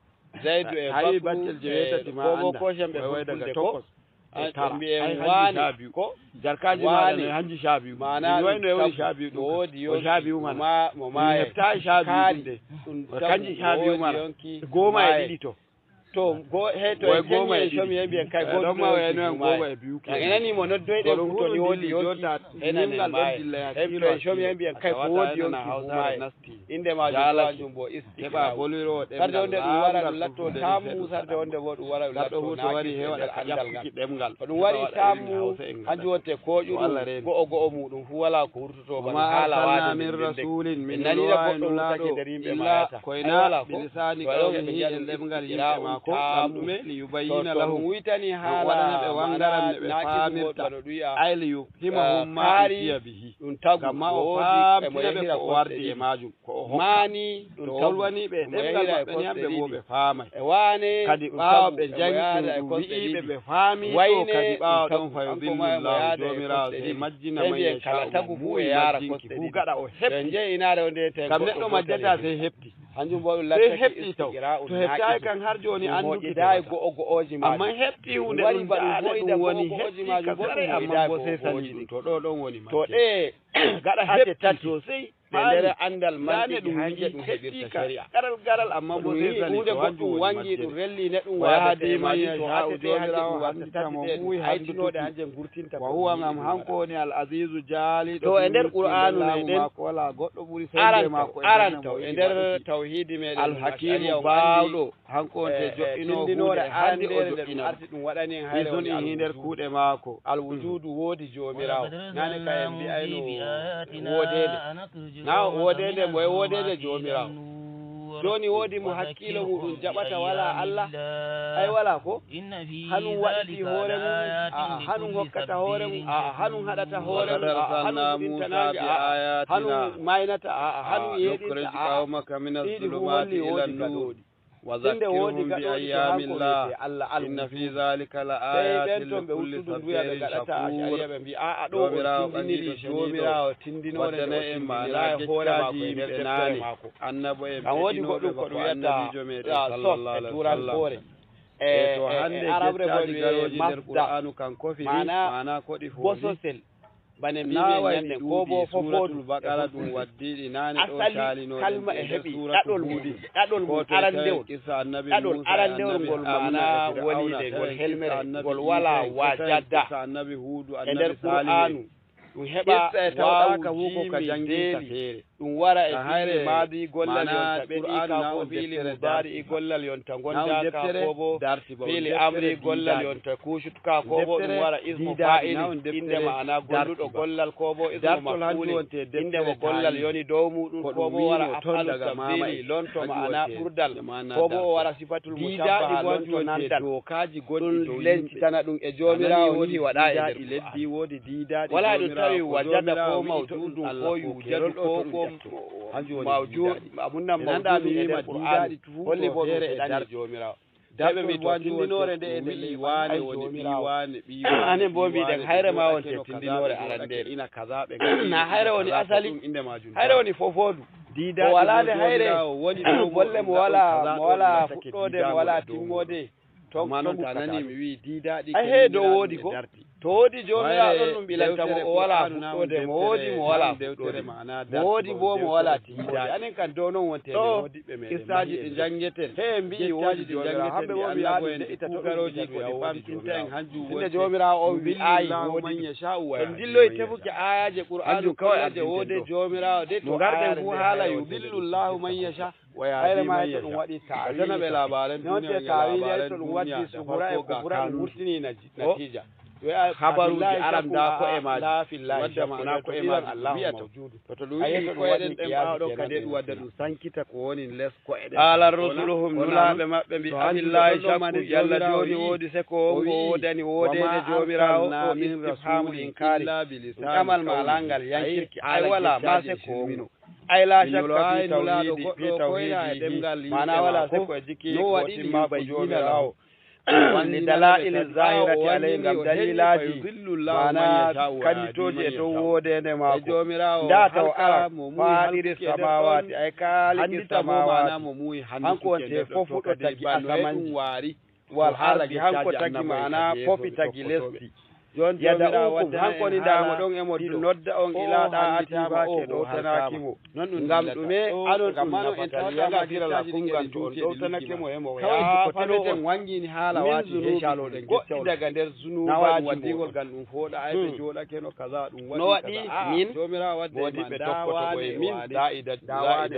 Zaydu e Hawi Bakru baccel e jeweetati ma ko bo anda. Koshen ɓe Way, way daga fulfulde ko. Tokos. Ay, ɓe mbi'en ay, hanji waane Shabiu. Ko jarkaaji maaɗa waane. No hanji Shabiu. Maana Min ɗum wayno e woni tabu Shabiu ɗum. Ko woodi Ko yonki Shabiu mo mana. Ma-, mo Min maayi. Heɓtaay Shabiu Kaari ɗum de. Ɗum Ko tabu kanji ko Shabiu woodi mana. Yonki Goma e maayi. Ɗiɗi to. To, go-, he to Way en goma jangi e en ɗiɗi. Shomi en mbi'en kay Eh, goɗɗum ɗon ma ɗon wayno en goma e biyu kenan. En nani mo noddoyɗen Ko ɗum fu to ni huɗo woodi dilli yonki. Jonta Henan en nimngal ɗon maayi. Dilla ya Hem to en shomi en mbi'en kay ko woodi yonki fu maayi. Inde maajum Jaalake. Kanjum bo Keɓa istiqraa'u. Boliro ɗemngal Sarde wonde ɗum wara ɗum latto tammu, sarde wonde bo ɗum wara ɗum latto naaki nder andal ngal. Ko ɗum wari tammu, hanjum wonte kooƴuɗum go'o go'o muɗum fu wala ko wurtoto bana haala waade min dende. En nani na goɗɗo wurtake nder yimɓe maayata. Ay wala ko. To a ɗon ɓe mbiya ɗum istiqraa'u tammu. To, to ɗum witani haala maana naaki ɗum wonto no ɗum wi'a, kaari ɗum tagu, o woodi e mo yahira kosɗe ɗiɗi. Maani ɗum tagu, o mo yahira e kosɗe ɗiɗi. E waane ɗum tagu, e mo yahira e kosɗe ɗiɗi. Wayne ɗum tagu, kanko ma e mo yahira e kosɗe ɗiɗi. Sey mbi'en kala tagu fuu e yahra kosɗe ɗiɗi. To en njehi inaare wonde eten goɗɗo gooto e Hanjum bo ɗum lattake istiqraa'u naaqidun. Ɗum moƴƴidaay go'o go'ooji maajum. Ɗum wari ba ɗum hoyda go'o go'ooji maajum goɗɗum hoydaay go'o go'ooji ɗin. To ɗe atte tati, ɗe nder anndal manɗiki hannje ɗum heɓirta shari'a. Ɗum wi'i huunde goɗɗum wanngi, ɗum relli neɗɗum waadata e maajum, to attete hannje ɗum watta tati ɗe ɗum aytinooɗe hannje ngurtinta ko ɗum yiɗi ɗum waɗa. To e nder Qur'aanu ne ɗen aranto, aranto e nder tawhiidi meɗen Alhakiimu Ash'ariya o anndi, hanko wonte eh, eh, joɗɗinoowo tindinoore huunde e hannde o arandeere nde ɗum joɗɗina ɗum. Arti ɗum waɗani en hayre woni nder kuuɗe maako. Alwujuudu woodi Joomiraawo. Naane ka en mbi'ayno woodeende. Na woodeende mo e woodeende Joomiraawo. Jooni woodi mo hakkiilo muɗum jaɓata walaa Allah? Ay walaa ko? Hanum waɗiti hoore mum? A'a. Hanum hokkata hoore mum? A'a. Hanum haɗata hoore mum? A'a. Hanum fuɗinta naange? A'a. Hanum maynata? A'a. Hanum yeeɗinta? A'a. Ɗiɗi fuu holli woodi gaɗooɗi. Tinde woodi gaɗooɗi to hanko wiyetee Allah Alwujuudu. Sey ɓen ton ɓe wuttudu nduya ɓe ngaɗata Ash'ariya ɓe mbi'a, a'a, ɗo on tindiniri Joomiraawo tindinoore nde o tindiniraay hoore maako e nder deftere maako. Ngam woodi goɗɗum ko ɗum wiyata, ah, source e turankoore. E, e, e arabre bo ɓe wi'e masdar, maana bososel. Bana mbiimi en ñande, ko bo fofoodu e fulfulde. Asali kalma e heɓi ɗaɗol mum, ɗaɗol mum arandewol. Ɗaɗol arandewol ngol maana woni nde ngol helmere, ngol walaa wajada. E nder Qur'aanu, ɗum heɓa waawu jiimi deeli. Ɗum wara e fiili maadi gollal yonta ɓeɗi, kaa ko fiili mudaari'i gollal yonta ngonda, kaa ko bo fiili amri gollal yonta kuucut, kaa ko bo ɗum wara ismu faa'ili, innde ma'ana golluɗo gollal, ko bo ismu maf'uuli, innde mo gollal yoni dow muuɗum, ko bo wara af'alu tafdiili, lonto ma'ana ɓurdal, ko bo o wara sifatul mushabbaha, lonto nantal. Ɗum lencitana ɗum e Joomiraawo, nii waɗaa e nder Qur'aana. Walaa ɗum tawi wajada ko mawjuudun ko yuujadu ko, ko mawjuud, amunnan mawjuudun e nder Qur'aana. Holli bo ɗum e ɗani Joomiraawo. Ɓe mbi to tindinoore nde e nde wi'i waane woni ɓii waane, ɓii waane, anen bo mbiɗen hayre ma wonte tindinoore arandeere. Na hayre woni asali, hayre woni fofoodu. Ko walaade hayre, golle mo walaa, mo walaa fuɗɗoode, mo walaa timmoode. To, to noon ta nani mi wi'i diidaaɗi. Ay, he dow woodi ko? To woodi Joomiraawo ɗon ɗum ɓilanta mo, o walaa fuɗɗoode, mo woodi, mo walaa fuɗɗoode, mo woodi bo, mo walaa timmoode. Anen kan dow noon wonte ɗo, kissaaji ɗi njanngeten. He en mbi'i woodi ɗi njanngeten, hamɓe bo mbi'a ɗum de'ita to ɗum de'ita ɗum woni Joomiraawo. Tinde Joomiraawo on wi'aayi woodi ɗum. En dilloyi tefuki aayaaje Qur'aanu kawai je woode Joomiraawo de, to aayaare nde haala yudillu Allahu man yasha. Hayre ma to ɗum waɗi taawili. Noonte taawili ay to ɗum waddi sugura e kubura ɗum wurtini natiija. Habaruuji aran da ko'e maaji. Wadda ma'ana ko'e maaji ɗum wi'ata. To ɗum wi'i ko'e ɗen ɗen ɓaawo ɗon kadi ɗum wadda ɗum sankita ko woni les ko'e ɗen. Qaalat rusuluhum, nulaaɓe maɓɓe mbi'i, abillahi shakku, yalla jooni woodi seko on ko woodani woodeede Joomiraawo? Ɗo istifhaamu inkaari. Ɗum ɗamal ma langal yankirki. Ay walaa ma seko on. Ay laa shakka fii tawhiidi, fii tawhiidihi, maanaa walaa seko e jikki ko timmaa ko Joomiraawo. Li dalaa'ili zaahirati alayhi, ngam daliilaaji maana kallitooji e dow woodeende maako. Ndaa taw ara faaɗiri samaawaati, ay kaaliqi samaawaati. Hanko wonte fof fuɗɗo tagi asamanji. Wal ardi, hanko tagi maana fofi tagi lesdi. Jon yada ukum, hanko ni damo ɗon emo nodda on ila ɗaati maake ɗowtanaaki mo. Ngam ɗume anon ɗum nafatal yaga fira lakum, ngam to on ɗowtanake mo emo yaafano on. Wangini haala waati hecaloɗen goɗɗi daga nder zunubaaji moɗon. Ngam ɗum fooɗa ay ɓe jooɗakeno kaza ɗum waɗi. No waɗi min moodi ɓe tokkoto ɓoye min da'i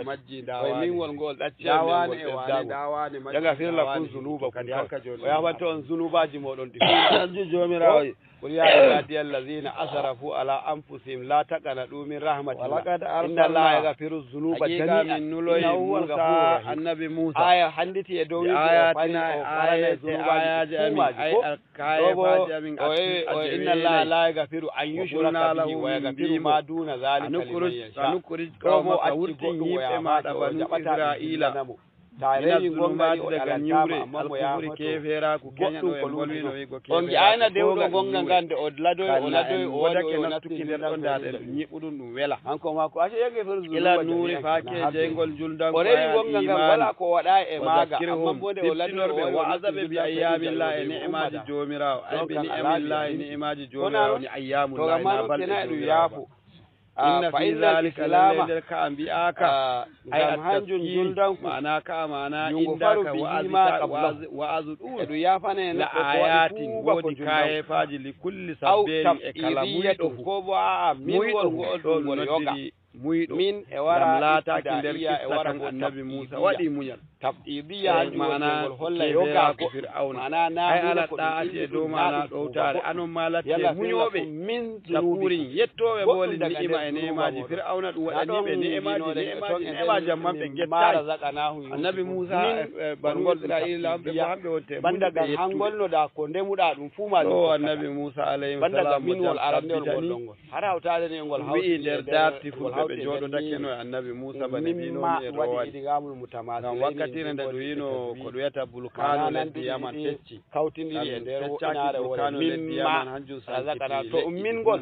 majji dawaane. Min wol ngol ɗacci dawaane e waane dawaane majji. Yaga fir lakum zunubakum, kadi hanka joni o yafante on zunubaaji moɗon ɗi. Anju joomiraawo. Qul ya ibadiya allazina asrafu ala anfusihim la taqnatu min rahmatillah, inna allaha yaghfiru zunuba jami'a, min nuloyi innahu huwal ghafurur rahim. Annabi Musa aya handiti e dow wi'ugo o fari o farana e zunubaaji ɗi fuu maaji ko. Ɗo bo o inna allaha la yaghfiru an yushraka bihi wa yaghfiru ma duna dhalika liman yasha. Ɗo bo acci goɗɗum o yaafata o jaɓata mi dillana mo. Ta rewi ngonga ni o ɗalantama, amma mo yaafata goɗɗum ko lutti ɗon. On ngi'ayna dewɗo ngonga ngan de o ladoy o ladoy o waɗi o nattuki nder ɗon nda ɗen nyiɓuɗum ɗum wela. Hanko ma ko ila nuri faake jeyngol juldanko o rewi ngonga ngan wala ko waɗa e maaga, amma bo nde o ladoy o waɗi o nattuki nder ɗon nda ɗen ummataa. Ay bi ni'amillahi ni'imaaji joomiraawo ni ayyamullahi na balɗe joomiraawo. Inna fi zalika, lalle nder ka a mbi'aaka ay ngam hanjum juldanku, maana ka maana inda ka wa'azi wa'azu ɗum eɗum yaafane la ayatin woodi kayefaji li kulli sabberin e kala muyɗo. Ko bo a'a min won go'ol ɗum ngol yoga muyɗo min e wara laataaki nder kissa kan annabi Musa waɗi muñal. Tab'idiya hanjum woni ngol holla yoga goɗɗo. Fir'awna maana na ay ala ɗa'ati e dow maana ɗowtaare anon ma latte muñooɓe. Min zunubi yettooɓe booli ni'ima e ne'imaaji Fir'awna ɗum waɗani ɓe ne'imaaji ne'imaaji ne'imaaji amman ɓe ngettaay. Annabi Musa e banu Israila ɓe ko hamɓe wonte banda ngam hangol no da ko ndemuɗa ɗum fuu ma. Ɗo annabi Musa alayhi salam min wol arande on ngol ɗon ngol. Har hawtaade ni ngol hawti wi'i nder darti fulɓe ɓe jooɗodake no e annabi Muusa bane mbino mi e rowani. Ngam wakkatire nde ɗum yino ko ɗum wiyata bulkaano leddi Yaman fecci. Kawtindiri e nder woɗɗinaare wore bulkaano leddi Yaman hanjum sankiti to um min ngol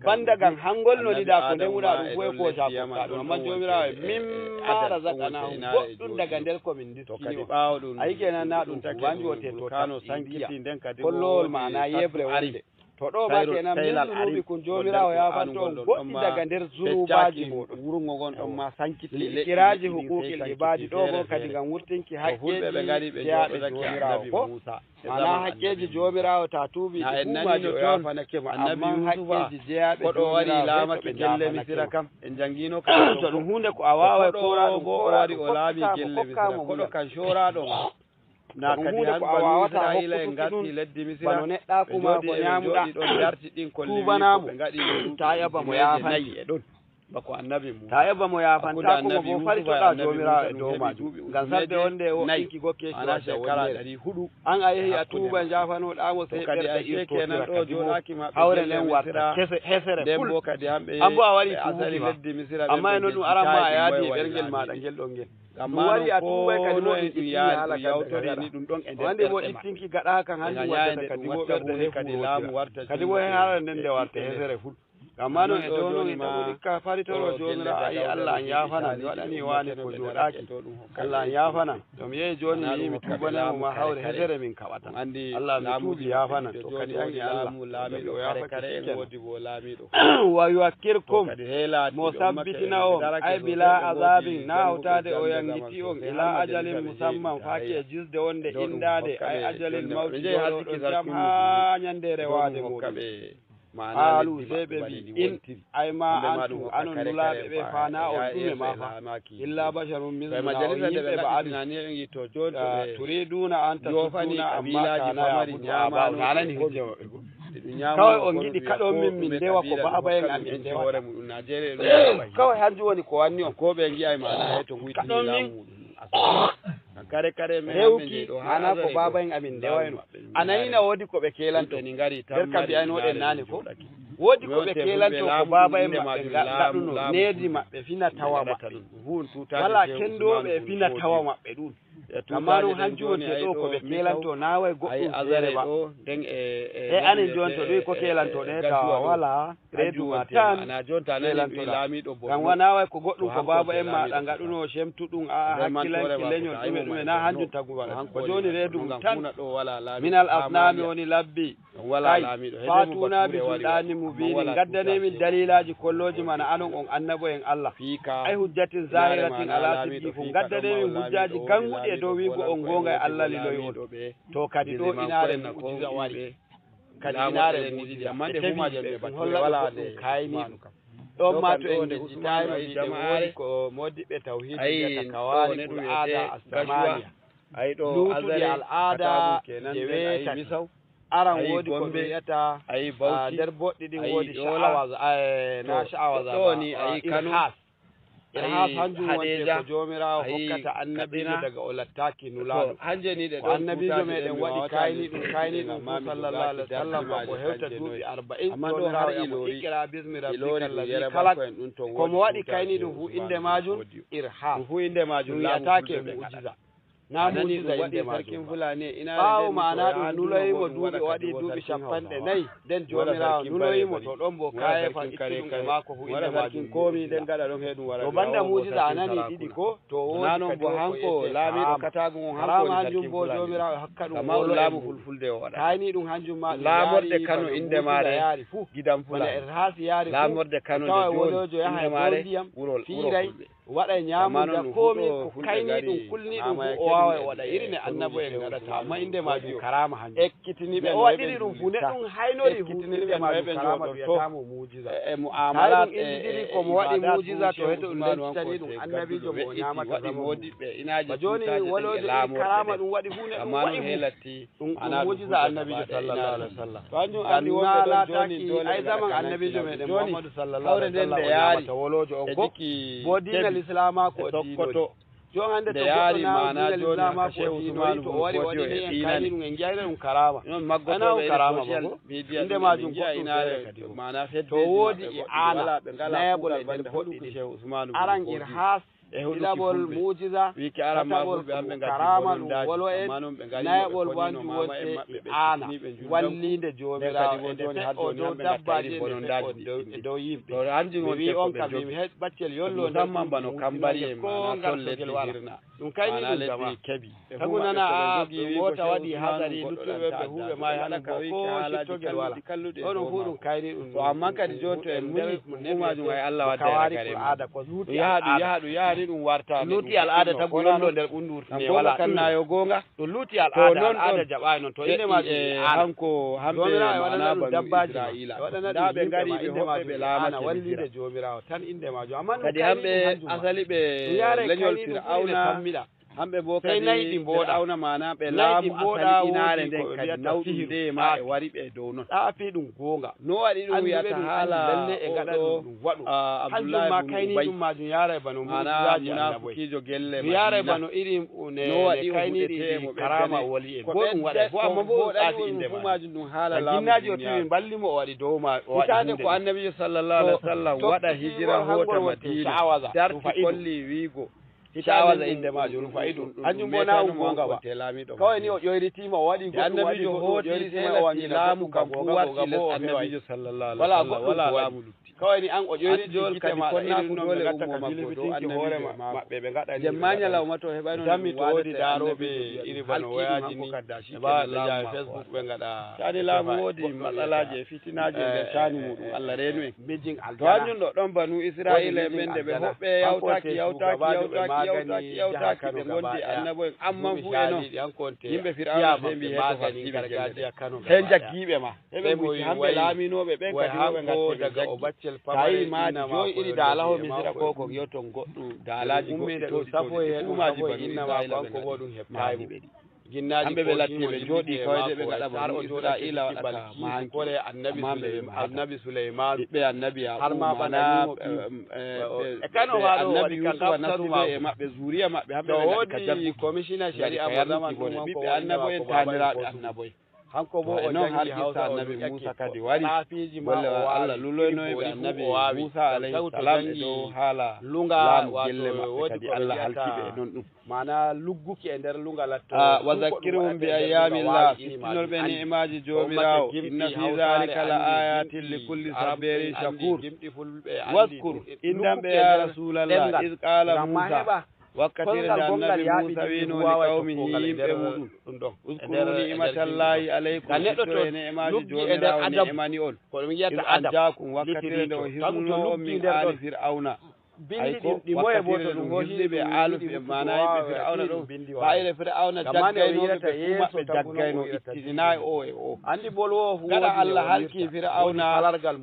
banda ngam hangol no ɗiɗa ko ndemuɗa ɗum fof e kooca kokka ɗum amma joomiraawo e min ma razaqanahum goɗɗum daga nder ko min ndiskini on. Ayi kenan na ɗum tagi wanjote to bulkaano sankiti nden kadi kollowol maana yeɓre wonde. To ɗo ma kenan min zunubikum joomiraawo yaafanto on goɗɗi daga nder zunubaaji mooɗon. Wurungo ngon ɗon ma sankiti li ikiraaji huquuqil ibaadi ɗo bo kadi ngam wurtinki haqqeeji jeyaaɓe joomiraawo ko maana haqqeeji joomiraawo ta tuubi ɗi ummaji o yaafanake ma amma haqqeeji jeyaaɓe joomiraawo ɓe to ɓe jaafanake ma. To ɗum huunde ko a waaway koora ɗum koora ɗum fokkamo muñal. Na kadi han banu Israila en ngarti leddi Misira, bano neɗɗaaku ma ko ñaamuɗa, tuubanaa mo, ta ƴaɓa mo yaafanti e ɗon. Bako annabi Musa. Ta ƴaɓa mo yaafantaako mo boo, faritoɗaa Joomiraawo e dow maajum. Ngam sadde on nde woɗɗinki gokkeeki wadda woɗɗere. An a yehi a tuuba njaafanoɗaa mo, sey ɓerɗe irtootira kadi boo. Hawre nden warta hesere ful. An boo a waɗi tuubuki ma. Ammaa e non ɗum aran ma a yaadi e ɓerngel maaɗa ngel ɗon ngel. Ɗum waɗi a tuubay kadi mo en ittini haala kan daga ɗum ɗon e nder ɓerɗe ma. Wande mo ittinki gaɗa kan hanjum waddata kadi mo ɓerɗe he fuurootira. Kadi mo he haala nden nde warta hesere ful. Amma non e dow non e taguɗi ka faritoro Joomiraawo, ayi Allah an yaafanan, mi waɗani waane ko jooɗaaki. Allah an yaafanan. To mi yehi jooni mi yi'i mi tuubanay mo ma hawre hesere min kaɓata. Allah mi tuubi yaafanan. To kadi an e Allah. Laamiiɗo o yaafake sikkenan. Wa yuwakkirkum, mo sabbitina on, ay bila azabin, na hawtaade o yangiti on, ila ajalin musamman, faaki e jusde wonde indaade, ay ajalil mawti, jooɗoɗon jam haa ñande rewaade mooɗon. Qaalu, sey ɓe mbi'i, in, ay ma antum, anon nulaaɓe ɓe, faa na on ɗume ma fa, illa basharun misluna, on yimɓe ba amin. Turiduuna an tasudduna amma kana ya'budu aba'una. Nanani hujja maɓɓe goo. Kawai on ngiɗi kaɗon min min ndewa ko baaba'en amin ndewata. Kawai hanjum woni ko wanni on. Ko ɓe ngi'ay ma na hay to guytini laamu muɗum. Kare kare men rewki mana ko baaba'en amin ndewayno. A nani na woodi ko ɓe keelanto. Nder ka mbi'aynoɗen naane ko woodi ko ɓe keelanto ko baaba'en maɓɓe ngaɗuno needi maɓɓe fina tawa maɓɓe. Wala kendooɓe e fina tawa maɓɓe ɗum. Amma noon hanjum wonte ɗo ko ɓe keelanto naaway goɗɗum feere ba. E anen jooni to ɗoy ko keelanto ɗe tawa wala reedu ma tan keelantoɗa. Ngam wa naaway ko goɗɗum ko baaba en maɗa ngaɗuno cemtu ɗum a hakkilanki leñol ɗume ɗume na hanjum tagu waɗa. Ko jooni reedu mum tan minal asnami woni labbi. Kay, faatuna bi sulɗaani mubiinin, ngaddanee min daliilaaji kollooji mana anon on annabo en Allah. Ay hujjatin zaahiratin alaa sidqikum, ngaddanee min hujjaaji gannguɗi e dow wiigo on goonga e Allah liloyi on. To kadi ɗo inaare mu'jiza wari. Kadi inaare mu'jiza. E tawi ɓe ɗum holla ɗum goɗɗum kaayniiɗum. Ɗon ma to en ngejjitaayno wiide woodi ko moodiɓɓe tawhiidi mbiyata kawaariqul aada as-samaaniya. Luutuɗi al'aada je weetati. Aran woodi ko ɓe wiyata, ah, nder boɗɗi ɗin woodi sha'awaza, eh, na sha'awaza ba, ah, irhas. Irhas hanjum wonte ko Joomiraawo hokkata annabiijo daga o lattaaki nulaaɗo. Ko annabiijo meɗen waɗi kayni ɗum, kayni ɗum fuu sallallahu alaihi wasallam, bako hewta duuɓi arba'in. Joomiraawo wi'a mo, "Iqra bismi rabbika allazi khalaq." Ko mo waɗi kayni ɗum fuu innde maajum irhas. Ɗum wi'ataake mu'jiza. Na mu'jiza innde maajum ba. Ɓaawo maana ɗum nuloyi mo duuɓi, o waɗi duuɓi cappanɗe nayi. Nden Joomiraawo nuloyi mo to ɗon bo kaayeefa itti ɗum e maako fu innde maajum mu'jiza. To banda mu'jiza a nani ɗiɗi ko, to woodi kadi wo ko wi'etee karaama. Karaama hanjum bo Joomiraawo e hokka ɗum wolo e mum. Kayni ɗum hanjum ma ɗum yaari bano mu'jiza yaari fu. Bana Irhaasi yaari fu. Tawa e woloojo yaha e dow ndiyam, fiiray. Waɗa e ñaamuya koomi ko kayni ɗum kulni ɗum fu o waaway waɗa iri ne annabo en ngaɗata, amma innde maajum karaama hanjum. Ekkitini ɓe no waɗiri ɗum fu ne ɗum haynori fu, innde maajum karaama wiyataamo muujiza. Tawi ɗum illidiri ko mo waɗi muujiza to heto ɗum lencitani ɗum annabiijo mo o ñaamata zamanuuji. Ba jooni woloojo iri karaama ɗum waɗi fu ne ɗum waɗi fu. Ɗum ɗum muujiza annabiijo sallallahu alaihi wasallam. To hanjum anndi wonɓe ɗon jooni doole ay zaman annabiijo meɗen Muhammadu sallallahu alaihi wasallam o ñaamata woloojo on ko bo diina lislaama ko o diinori. Jon hannde to goɗɗo naawa diina lislaama ko o diinori to o wari waɗini en kayni ɗum en njiyayre ɗum karaama. Ana on karaama ba ko innde maajum goɗɗum feere kadi. To woodi e aana nayaɓol e nder boɗɗi ɗin. Aran irhas. Ɗiɗaɓol muujiza, tataɓol ɗum karaama ɗum wolo en, nayaɓol bo hanjum wonte e aana walliinde Joomiraawo e nde fe'oo dow dabbaaji e nde fe'oo dow yimɓe. Mi wi'i on kam mi heɗ baccel yollo nder ɗum ɗum koo ngartogel wala. Ɗum kayni ɗum jama. Tagu nana ɓe moota waɗi hasari luttuɓe ɓe huuɓe maayi hano bo koo sittogel wala. Ɗo ɗum fuu ɗum kayni ɗum. To amman kadi jooni to en muñi ɗum fuu maajum ay Allah wadda e ragare mum. Ɗum yaha ɗum yaha ɗum yaha ni ɗum warta ni luuti al'aada tagu yollo nder ɓundu wurtine wala kan na yo goonga. Ɗum luuti al'aada al'aada jaɓaani noon to innde maajum e hanko hamɓe mana banu Israa'iila ndaa ɓe ngari ɓe hoɓɓe ɓe laamata wallinde Joomiraawo tan innde maajum. Amman kadi hamɓe asali ɓe leñol Fir'awna. Hamɓe boo kadi Fir'awna maana ɓe laamu asali inaare nden kadi nawɗum nde ma e wari ɓe dow non. Ɗaafi ɗum goonga. No waɗi ɗum wiyata haala oɗo Abdullahi bun Ubay maana munaafukiijo gelle Madiina. No waɗi o huɗetee mo ɓe karaama o wali e ko ɗum waɗa fof amma fof ɗum ɗaafi innde ma. Ɗum haala laamu duniyaa. Hitaande ko annabiijo sallallahu alaihi wasallam waɗa hijira hoota Madiina darti kolli wiigo. Sha'awaza innde maajum Rufa'idu. Hanjum bo na ɗum goonga ba. Kawai ni o ƴoyritiima, o waɗi goɗɗum, o waɗi goɗɗum, o ƴoyritiima, o wanngina goɗɗum ka goonga, goonga bo o feway. Walaa goɗɗum ko waɗi. Kawai ni an o ƴoyriti gite ma irin non ɓe ngatta ka jilbitinki hoore maɓɓe, ɓe ngaɗani. Jemma ñalawma to heɓayno dammi to woodi daarooɓe iri bano woyaaji ni, ɓe mbawa ɓe njaha e Facebook ɓe ngaɗa. Caani laamu woodi matsalaaji e fitinaaji e nder caani muuɗum. Allah reenu en. To hanjum ɗo ɗon banu Isra'iila en ɓen nde ɓe hoɓɓe yawtaaki, yawtaaki, yawtaaki, yawtaaki, yawtaaki, ɓe ngondi e annabo en, amman fuu e non yimɓe Fir'awna sey mbi heto fartiɓe gelle ɗen. He njaggiiɓe ma, heɓe mbuyti hamɓe laaminooɓe ɓen kadi wo ɓe ngatte ɓe njaggi. Tawi maadi joyi iri daalaho Misira ko ko yoton goɗɗum daalaaji goɗɗi tooɗi tooɗi ɗi fuu maaji banu Isra'iila ɓe ngaɗi maadi ɓe ɗi. Hamɓe ɓe latti ɓe jooɗi kawayde ɓe ngaɗa banu Isra'iila waɗa ka mahanki. Ammaa ɓe ɓe maaka. Ɓiɓɓe annabi Yaaquuba maana ɓe annabi Yuusufa nattude e maɓɓe, zuriya maɓɓe, hamɓe ɓe ngaɗi ka jagguki. Ɓiɓɓe annabo en taaniraaɓe annabo en. Hanko bo o jangi Hawsa, o duƴake. Ko ɗaafiiji ma o waawi, iri boori fuu o waawi. Ɗum tawto jangi lunga, waato woodi ko ɓe wiyata maana lugguki e nder lunga latto. Wa zakkirhum bi ayyaamillah, siftinor ɓe ni'imaaji Joomiraawo. Inna fii zaalika la aayaatin li kulli sabbaarin shakuur. Waskur, indan ɓe, yaa Rasuulallah, iz qaala Muusaa, wakkatiire nde Annabi Muusa wi'no li qawmihi, yimɓe muuɗum, uskuru ni'matallahi alaykum, siftoree ne'imaaji Joomiraawo ne'imani on, iz anjaakum, wakkatiire nde o hirnuno on min aali Fir'awna. Ay ko wakkatiire nde o hirni ɓe aalu Fir-, maana yimɓe Fir'awna ɗo, fa'ire Fir'awna jaggaynooɓe ɓe fuu maɓɓe jaggayno, ittinay o e o. Gaɗa Allah halki Fir'awna,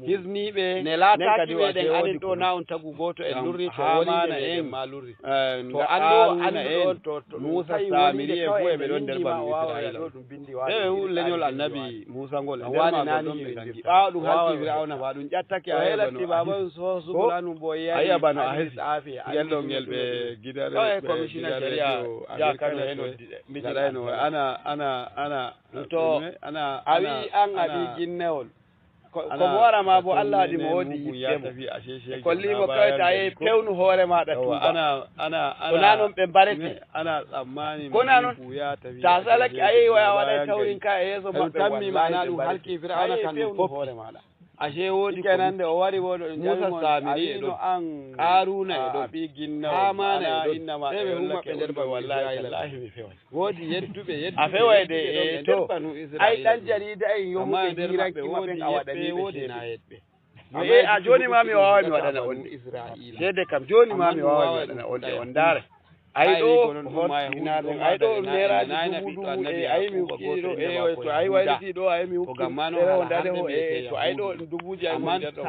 hirni ɓe, nden kadi o anin ɗo na on tagu gooto en lurri, to woni Haamaana en, ma lurri. Eh, to anndo, Qaaruuna en, to, to Muusa Saamiri en fof eɓe ɗon nder Banu Israa'iila. Ɓe hu-, leñol Annabi Muusa ngol e nder maagol ɗon ɓe nganndi. Ɓaawo ɗum halki Fir'awna ma, ɗum ƴattake Aya Banu Ahis. Ko Aya Banu Ahis. Ngel ɗo ngel ɓe gidare, ɓe gidare radio Amerika ne gaɗayno ana, ana, ana, to ana, a wi an a wi ginnewol. Ko, ko mo wara ma bo Allah waɗi mo woodi yiɗde mo. E kolli mo kawai ta yehi pewnu hoore maɗa tuuba. Ko na non ɓe mbarete. Ko na non ta salake a yehi waya waɗa tawrin ka e yeeso maɓɓe. Tammi maana ɗum halki Fir'auna kan ɗum fof. Ashe woodi ko nande o wari woɗo Muusa Saamiri e ɗon, Qaaruuna e ɗon, Haamaana e ɗon, ɓe ɓe hu maɓɓe nder Banu Israa'iila. Woodi yedduɓe, yedduɓe, a feway de, e to, ay ɗan jariida en yohuɓe hiiranki maɓɓen a waɗani ɓe ceede. Yo, e, a, jooni ma mi waaway mi waɗana on de. Ceede kam, jooni ma mi waaway mi waɗana on de, on ndaara. Ay ɗo, on, ay ɗo neeraaji dubu dubu, e, ay mi ukkii ɗo, e, to ay wayliti ɗo, ay mi ukkii ɗo, ɗerewo ndanewo, e, to ay ɗo dubuuji ay ngoni nder ɗo,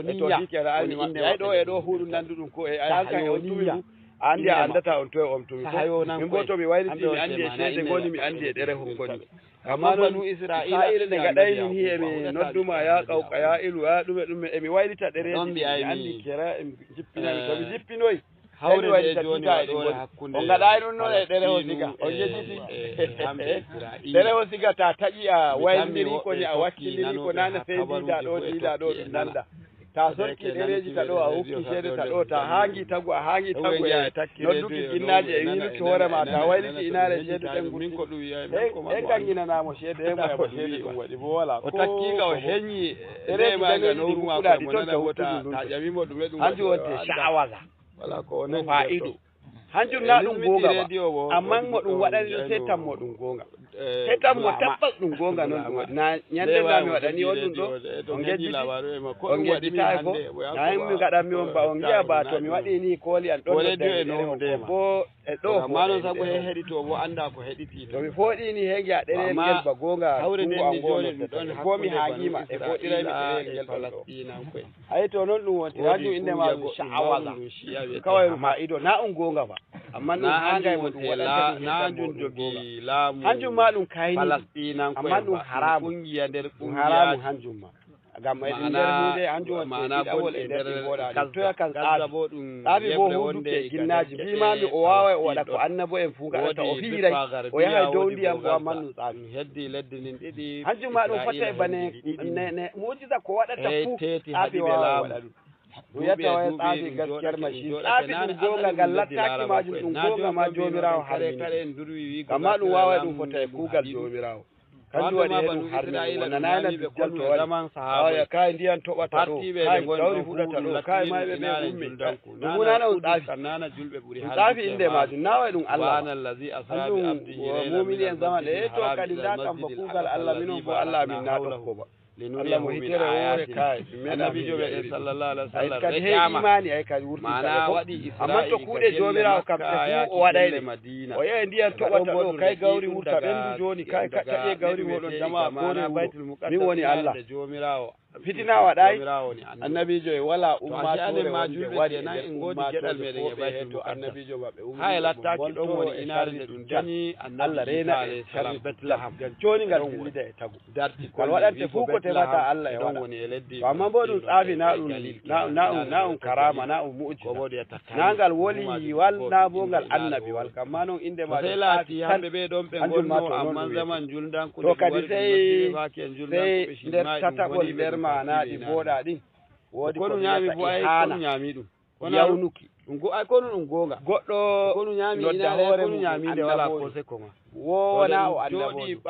e, to hikere ay mi maɓɓi, ay ɗo, e ɗo huuɗu nanduɗum ko, e, ay hankan e on tumi ndu. A anndi a anndata on toye on tumi fof. Min boo to mi wayliti, mi anndi e ceede ngoni, mi anndi e ɗerehol ngoni. Ammaa non Israa'iila nde ngaɗaymi nii, emi noddu ma, yaa Qawqayaa'ilu, yaa ɗume ɗume, emi waylita ɗereeji ɗin, mi anndi kera, emi jippinami. To mi jippinoyi, sey mi waylita tutaye ɗin ngoni. On ngaɗaay ɗum non e ɗereho siga, on yejjiti. Ɗereho siga, ta taƴi a waylindiri ko ni, a wakkilini ko, nana sey ndiida ɗo, ndiida ɗo, ɗum nanda. Ta sorki ɗereeji ta ɗo, a hokki ceede ta ɗo, ta haangi tagu, a haangi tagu e nodduki ginnaaji e wiinuki hoore ma, ta wayliti inaare ceede ɗen ngurti. En, en kanginanaa mo ceede, en mo yaɓa ceede ɗum waɗi bo walaa. O takki nga, o henyi ɗereeji daneeji ɗi kuɓɓuɗaa ɗi ton, ta wuttudu ndun ton. Hanjum wonte sha'awaza. No faa'ido. Hanjum na ɗum goonga ba, ammaa mo ɗum waɗani ɗum, setan mo ɗum goonga. Setan mo tabbas ɗum goonga non ɗum waɗi. Na nyande na mi waɗani on ɗum ɗo, on ngejjiti, on ngejjitaay bo. Na en mi ngaɗanmi on ba, on ngi'a ba to mi waɗi ni kooli an ɗon no dañi ɗerehon ko bo e ɗo fooɗi. Sabu he heɗito bo annda ko heɗiti. To mi fooɗi ni he ngi'a ɗereyel ngel ba goonga, hawre nden ni jooni ɗum ɗon hakkunde Banu Israa'iila e Falasɗiinanko'en. Ay, to non ɗum wontiri, hanjum innde maajum sha'awaza. Kawai no faa'ido, na ɗum goonga ba. Ammaa ɗum haangay mo ɗum waɗanta ɗum, na hanjum jogi laamu Falasɗiinanko'en ba. Ammaa ɗum haramu. Kungiya nder kungiya. Ɗum haramu hanjum ma. Ngam eɗum nder huunde, hanjum woni ɗiɗawol e nder ɗi mboɗaani. Toya kan tsaafi? Tsaafi bo huuduki e ginnaaji. Mbiimaami o waaway o waɗa ko annabo'en fuu ngaɗata, o fiiray, o yahay dow ndiyam bo, ammaa ɗum tsaafi. Hanjum ma ɗum fottay bane ne, ne, mu'jiza ko waɗata fuu, tsaafi waaway waɗa ɗum. Ɗum yetta o e tsaafi gaskiyar ma shi. Tsaafi ɗum goonga, ngal lattaaki maajum ɗum goonga ma Joomiraawo harmini. Ammaa ɗum waaway ɗum fota e kuugal Joomiraawo. Kanjum waɗi he ɗum harmi, o nanaayno biggal to waɗi. Awa, kaay ndiyam toɓata ɗo, kaay gawri fuɗata ɗo, kaay mayɓe ɓe ummi. Ɗum hunana on tsaafi. Ɗum tsaafi innde maajum, na wa'i ɗum Allah ba. Hanjum wo muumini en zaman ɗe, e to kadi ndaa kam ba kuugal Allah, minon bo Allah amin na tokko ba. Allah mo hitere woore kaay, min Annabiijo meɗen sallallahu alaihi wasallam, ay kadi he imaani, ay kadi wurtinta ɓe fof. Ammaa to kuuɗe Joomiraawo kam ɗe fuu o waɗay ɗe. O yi'ay ndiyam toɓata ɗo, kay gawri wurta ɓenndu jooni, kay taƴe gawri moɗon jama koore wuro. Min woni Allah. Fitina waɗaay annabiijo e walaa ummaatoore wonde wari e nder ummaatooje fof ɓe heeto annabiijo maɓɓe ummiiɗo mo bonto e sharri cuttaɗo. Allah reena e sharri Betlehem. Ngal cooni ngal dillida e tagu. Ngal waɗante fuu ko tefata Allah e waɗa. To amma boo ɗum tsaafi, na ɗum, na, na ɗum, na ɗum karaama, na ɗum mu'jiza. Na ngal woliyiwal, na boo ngal annabiwal. Gam maa non innde maajum tsaafi tan. Hanjum maa to non ɗum wi'ete. To kadi sey, sey nder tataɓol nder maanaaji mbooɗaa ɗin, woodi ko ɓe wi'ata ihaana, yawnuki. Ɗum go-, ay, konu ɗum goonga. Goɗɗo nodda hoore mum annaboojo. Wo wonaa o annaboojo.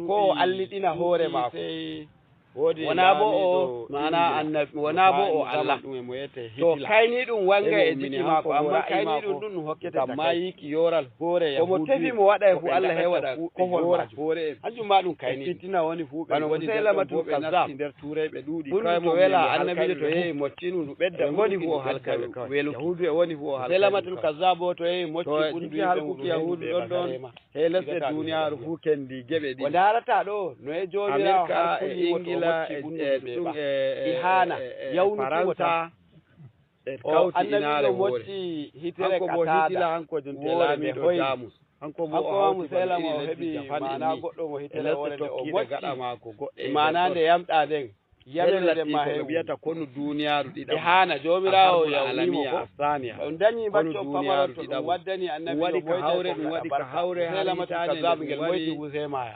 Ko o alliɗina hoore maako. Wonaa bo o, maana annabi, wonaa bo o Allah. To kayniiɗum wanga e jiki maako, amma kayniiɗum ɗum ɗum hokkete takai. Omo tefi mo waɗa e fu Allah he waɗa kohol maajum. Hanjum maa ɗum kayniiɗum. Bano Musaylamatul Kazzab. Ɓuri to wela annabiijo to yehi moccinu ndu ɓedda. Woni fu o halka ɓe kawai. Yahuudu e woni fu o halka ɓe kawai. Musaylamatul Kazzab o to yehi mocci ɓuri halkuki Yahuudu ɗon ɗon. He lesɗe duniyaaru fuu kendi geɓe ɗiɗi. Ko ndaarataa ɗo, no e Joomiraawo halkuni mo to mocci ɓunndu ɓe ɓa. Ihaana, yawnuki mo tan. O annabiijo mocci hitere Qataada, woore nde hoyni. Hanko maa Musaylama o heɓi maana goɗɗo mo hitere woore nde o mocci. Maana nde yamɗaa nden. Yamere nden maa heewi. Ɓe haana Joomiraawo yawniimo ko. Ɓe dañi baccol pamaron to ɗum waddani annabiijo moyte ko ngaɗa barka. Musaylamatul Kazzab ngel moyti fu sey maaya.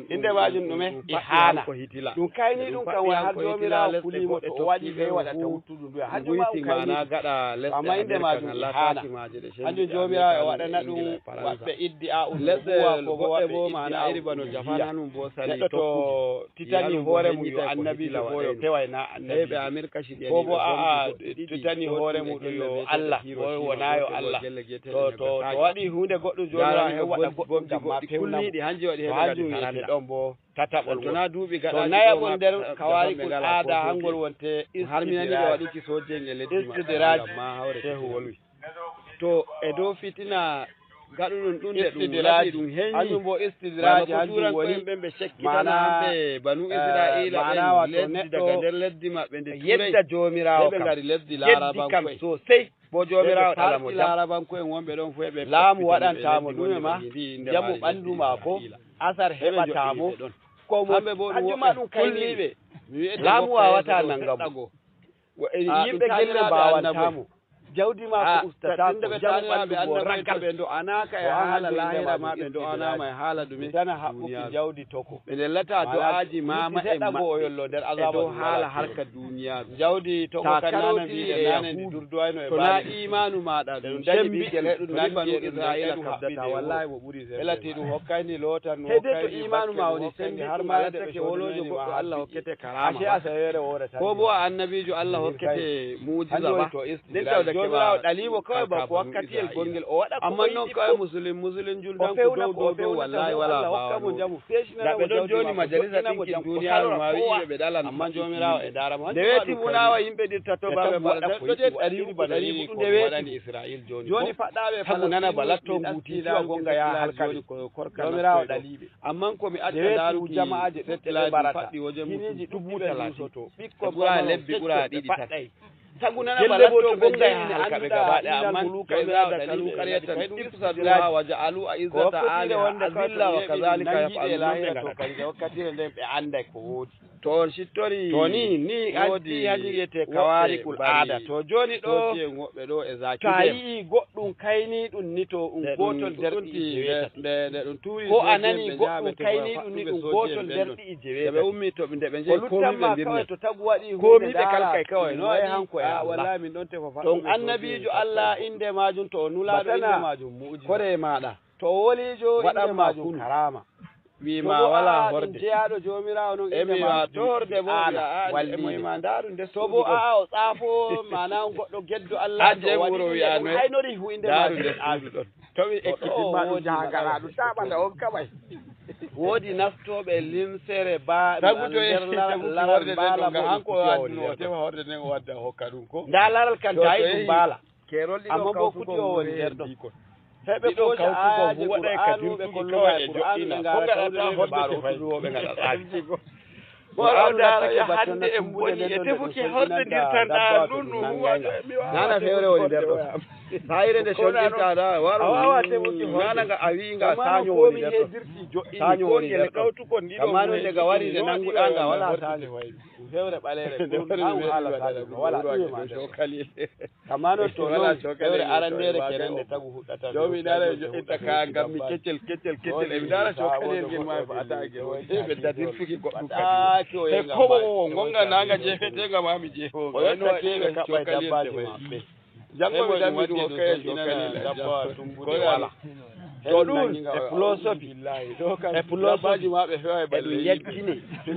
Innde maajum ɗume? Ihaana. Ɗum kayni ɗum kam wai har Joomiraawo kulii mo to o waɗi ɓe waɗata wuttudu ndu. Hanjum maa ɗum kayni. Amma innde maajum ihaana. Hanjum Joomiraawo e waɗana ɗum waɗɓe iddi'aa'u nubuwa ko bo waɗɓe iddi'aa'u uluhiyya. Neɗɗo to titani hoore mum yo annabiijo, ko yo teway na annabiijo. Ko bo a'a, titani hoore muɗum yo Allah, ko wonaa yo Allah. To, to, to waɗi huunde goɗɗum, Joomiraawo heɓi waɗa goɗɗum ngam ma fewna mo. To hanjum wiyete ɗon bo tataɓol ngol. To nayaɓol nder kawaariqul aada, hangol wonte istidraaj. Istidraaj, Shehu wolwi. To e dow fitina gaɗuɗum ɗum de ɗum laɓi ɗum heñi. Hanjum bo istidraaji, hanjum woni ɓen ɓe cekkitana maana, hamɓe banu Isra'iila ɓen, wato leddi daga nder leddi maɓɓe nde tuuray, yedda Joomiraawo kam, ɓe ngari leddi Laarabanko'en sosai. Bo Joomiraawo ɗala mo jam. Laarabanko'en wonɓe ɗon fu e ɓe laamu waɗanta mo ɗume ma, njamu ɓandu maako, asar heɓata mo. Ko mo, hanjum ma ɗum kayniiɓe. Laamu waawataa nanga mo. Yimɓe gelle mbaawantaa mo. Jawdi maako ustataa ko, jam ɓandu bo ragal. Ɓe do'anaaka e haala laahira ma, ɓe do'anaama e haala ɗume? Dana haɓɓuki jawdi toko. Ɓe ndellataa do'aaji maama en maɓɓe e dow haala harka duuniyaaru. Jawdi toko kan nana mbiiɗen naane ndi durduwayno e baali. To naa iimaanu maaɗa ɗum sembiɗɗum, to ni banu Isra'iila kabdataa, wallahi mo ɓuri sembe. Ɓe lati ɗum hokkayni lootan, no hokkayni batte, no hokkayni har ma lattake woloojo goɗɗo Allah hokkete karaama. Ko bo a annabiijo Allah hokkete muujiza ba. Nden tawde Joomiraawo ɗaliimo kawai ba ko wakkatiyel gongel o waɗa ko o yiɗi. Amma non kawai musulin, musulin juldanku dow, dow, dow, wallahi walaa ɓaawo muuɗum. Ndaa ɓe ɗon jooni majalisa ɗinkin duuniyaaru ma wi'i ɓe ɓe ɗalan. Amma Joomiraawo e ndaara mo. Nde weeti munaawa yimɓe ɗin tato baaɓe mbaɗa ko yiɗi, ɗariiru ba ɗariiru ɗum nde weeti. Isra'iil jooni. Jooni faɗɗaaɓe tagu nana ba latto nguutiitiwa gonga yaa halkaɓe. Joomiraawo ɗaliiɓe. Amman ko mi acca ndaaruki jama'aaje ɗuɗɗe ɓe mbarata, giniiji ɗuɗɗi ɓe ndusoto, ɓikkon pamaron kecce ɓe faɗɗay. Tagu nana ba latto gonga yaa halkaɓe gaba ɗaya, amman Joomiraawo ɗaliiɓe ɓe ngaɗi kay ɗum istidraaji. Ko wakkatiire wonde kawai to ɓe nangiiɓe e laahira to kanje wakkatiire nden ɓe anday ko woodi. To on cittori, to ni, ni addi hanjum wiyetee kawaariqul aada. To jooni ɗo, to a yi'ii goɗɗum kayniiɗum ni, to ɗum gootol nder ɗiɗi jeweetati. Ko a nanii goɗɗum kayniiɗum ni, ɗum gootol nder ɗiɗi jeweetati. Ko luttan ma kawai to tagu waɗii huunde ndaara no e hanko e Allah. To on annabiijo Allah, innde maajum, to o nulaaɗo, innde maajum mu'jiza. Kore maaɗa. To o woliijo, innde maajum karaama. Wi ma walaa horde. Jeyaaɗo Joomiraawo non, innde maajum to horde bo wi'a, a, walliinde. To bo a'a, o tsaafo, maana on goɗɗo geddo Allah, to o waɗi ɗum, ɗum haynori fu, innde maajum ɗum ɗon. To mi ekkitin ma ɗum jaha ngara ɗum taaɓa nda on kaɓay. Woodi nastooɓe limsere ba, tagu to nder laral mbaala mo hanko o adduno o tefa horde nden o wadda o hokka ɗum ko. Ndaa laral kan tawi ɗum mbaala. Amma bo kuti o woni nder ɗon. Heɓe kooca aayaaje Qur'aanu ɓe kolluga e Qur'aanu ɓe ngaara tawde ɓe ɓaaro hutuduwooɓe ngaɗa tsafi. Mo o daara ya hannde en mboni e tefuki horɓe ndirtanɗaa ɗum no huwa. Nana fewre woni nder ɗo. Sayre nde sondirta da waro. Nana nga a wi nga saño woni nder ɗo. Saño woni nder ɗo. Kamano nde nga wari nde nanguɗa nga wala saño. Fewre ɓalere. An haala saño wala. Kamano to non fewre arandere keren nde tagu huɗɗata. Joomi dara yo joɗɗinta ka ngammi keccel keccel keccel e mi dara cokaliyel ngel ma e fa'ata ngel woni ɓe dadirtuki goɗɗum kadi. He koɓo o gonga nanga jefetenga ma mi jefo o yotta keɓe kaɓɓa e dabbaji maɓɓe. Jango mi dammi ɗum hokkay e jokaliyel dabbawa tumbude wala. To ɗum e pulosofi e pulosofi maɓe fewa e ɓalleji.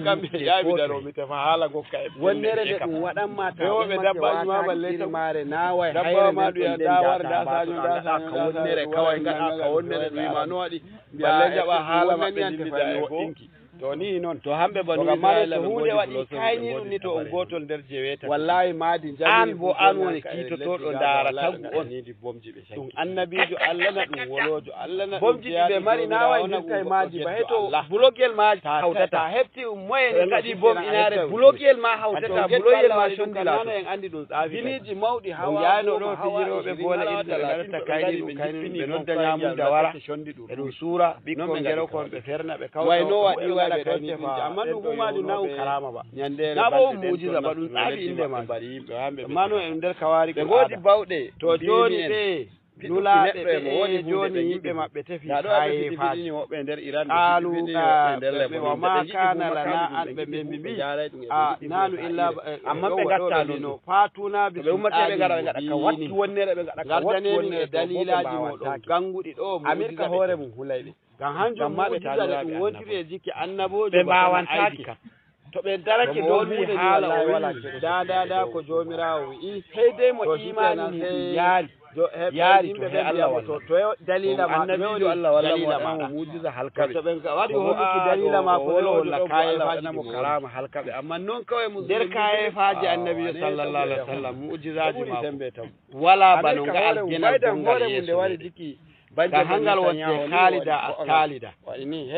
Kamɓe yawi daro mi tefa haala gokka e wonnere nde ɗum waɗanma ta ɓe dabbaji ma ɓalleji mare naway dabbawa ma ɗum ya dawar da saño da saño ka wonnere kawai gaɗa ka wonnere ɗum ma no waɗi. Balle jaɓa haala maɓɓe ndinni da e woɗɗinki. To ni non to hamɓe banu israila ɓe hunde waɗi kayni ɗum ni to on gotol nder jeweeta wallahi madi an bo an woni kiitotoɗo ndaara tagu on. Ɗum annabiijo Allah na ɗum woloojo Allah na ɗum. Bomji ɗi ɓe mari na wayi ndirta e maaji ba heto bulogel ma hawtata. Hefti moyen kadi bom inaare bulogel ma hawtata buloyel ma sondila. En anndi ɗum tsaafi. Biniiji mawɗi hawa jayno ɗo fijirooɓe boole inda laarata kayni ɗum kayni ɓe nodda ñaamunda wara. Eɗum suura ɓikkon gero kon ɓe ferna ɓe kawta wayno waɗi wayɓe ɗon tefa amma ɗum umaaju naw karama ba. Ñande na ɓo mu'jiza ba ɗum tsaafi innde ma. Mano en nder kawaari ɓe ngoodi bawɗe to jooni ɓe nulaaɓe ɓe e jooni yimɓe maɓɓe tefi haa yeefaade. Qaalu ɓe wa ma kana lana an ɓe ɓe mbi a nanu illa amma ɓe gatta ɗum no fatuna bi sultanin mubin. Gardaneni e daliilaaji moɗon gannguɗi ɗo amirka hoore mum hulayɓe. Ngam hanjum mu'jizare ɗum wontiri e jikke annaboojo ɓe mbaawantaaki kam. To ɓe darake dow muuɗe ni wallahi wala keɗoto. Da da da ko Joomiraawo wi'i. Sey dey mo iimaani muuɗum yaari yaari to he Allah walla. To dalila ma Allah walla mo waɗana mo muujiza halka ɓe. To ɓe waɗi holluki dalila ma ko ɓe holla kayeefaaji ɗi mo karaama halka ɓe. Amma non kaway mo nder kayeefaaji annabiijo sallallahu alaihi wasallam mu'jizaaji ma wala bano nga aljanna gonga yeeso. Ka hangal wonte kaalida a kaalida.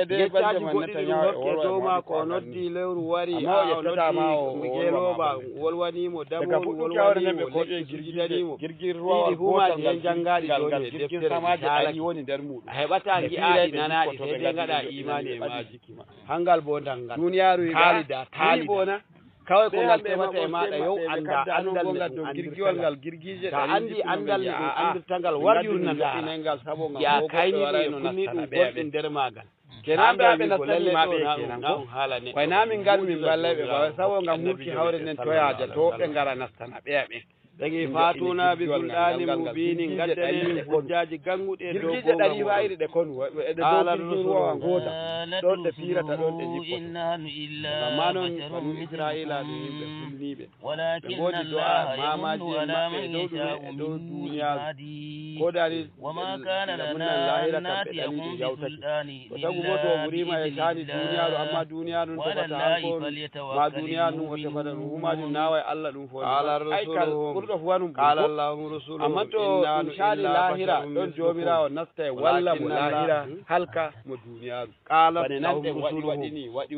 Geccaaji goɗɗi ɗi ɗum hokke dow maako o noddi lewru wari a o noddi gelooba wolwaniimo damol wolwaniimo lekki sujidaniimo. Ɗiɗi fuu maaji en janngaaɗi jooni e deftere mi haalaki. A heɓataa ngi'aaɗi nanaaɗi sey dey ngaɗaa iimaani e maaji. Hangal boo ndanngal kaalida kaalida. Kawai ko ngal tefata e maɗa yow anda andal ngal girgiwal ngal girgije ta andi andal ne ɗum andirta ngal war yurnata ngal sabo ngal ya kayni ɗum e kunni ɗum gonɗum nder magal. Kenan ɓe aɓe nastani ma ɓe kenan ko koy na min ngar min ballay ɓe bawa sabo ngam mulki hawre nden toyaja to ɓe ngara nastana ɓe aɓe. Ɓe ngi fatuna bi sulɗani mubini gaddanen hujjaji ganguɗi e dow gonga. Girgije ɗari fayiri ɗe konu e ɗe dow girgin ruwa goda ɗon ɗe firata ɗon ɗe jippoto. Amma non banu isra'ilaɓe yimɓe fulniɓe ɓe godi do'a mamaji en maɓɓe e dow ɗume e dow duniyaru. Ko dari lamunnan lahira kam ɓe ɗaliɓe yawtake. Ko tagu bo to o ɓurima e sani duniyaru amma duniyaru on tefata hanko on ma duniyaru ndun o tefata ɗum humajum nawa e Allah ɗum fo. Ay kal ɓurɗo fuwanum ɓurɗo. Amma to ɗum sani lahira ɗon jomirawo nasta e walla mo lahira halka mo duniyaru. Qalat lahum rusuluhum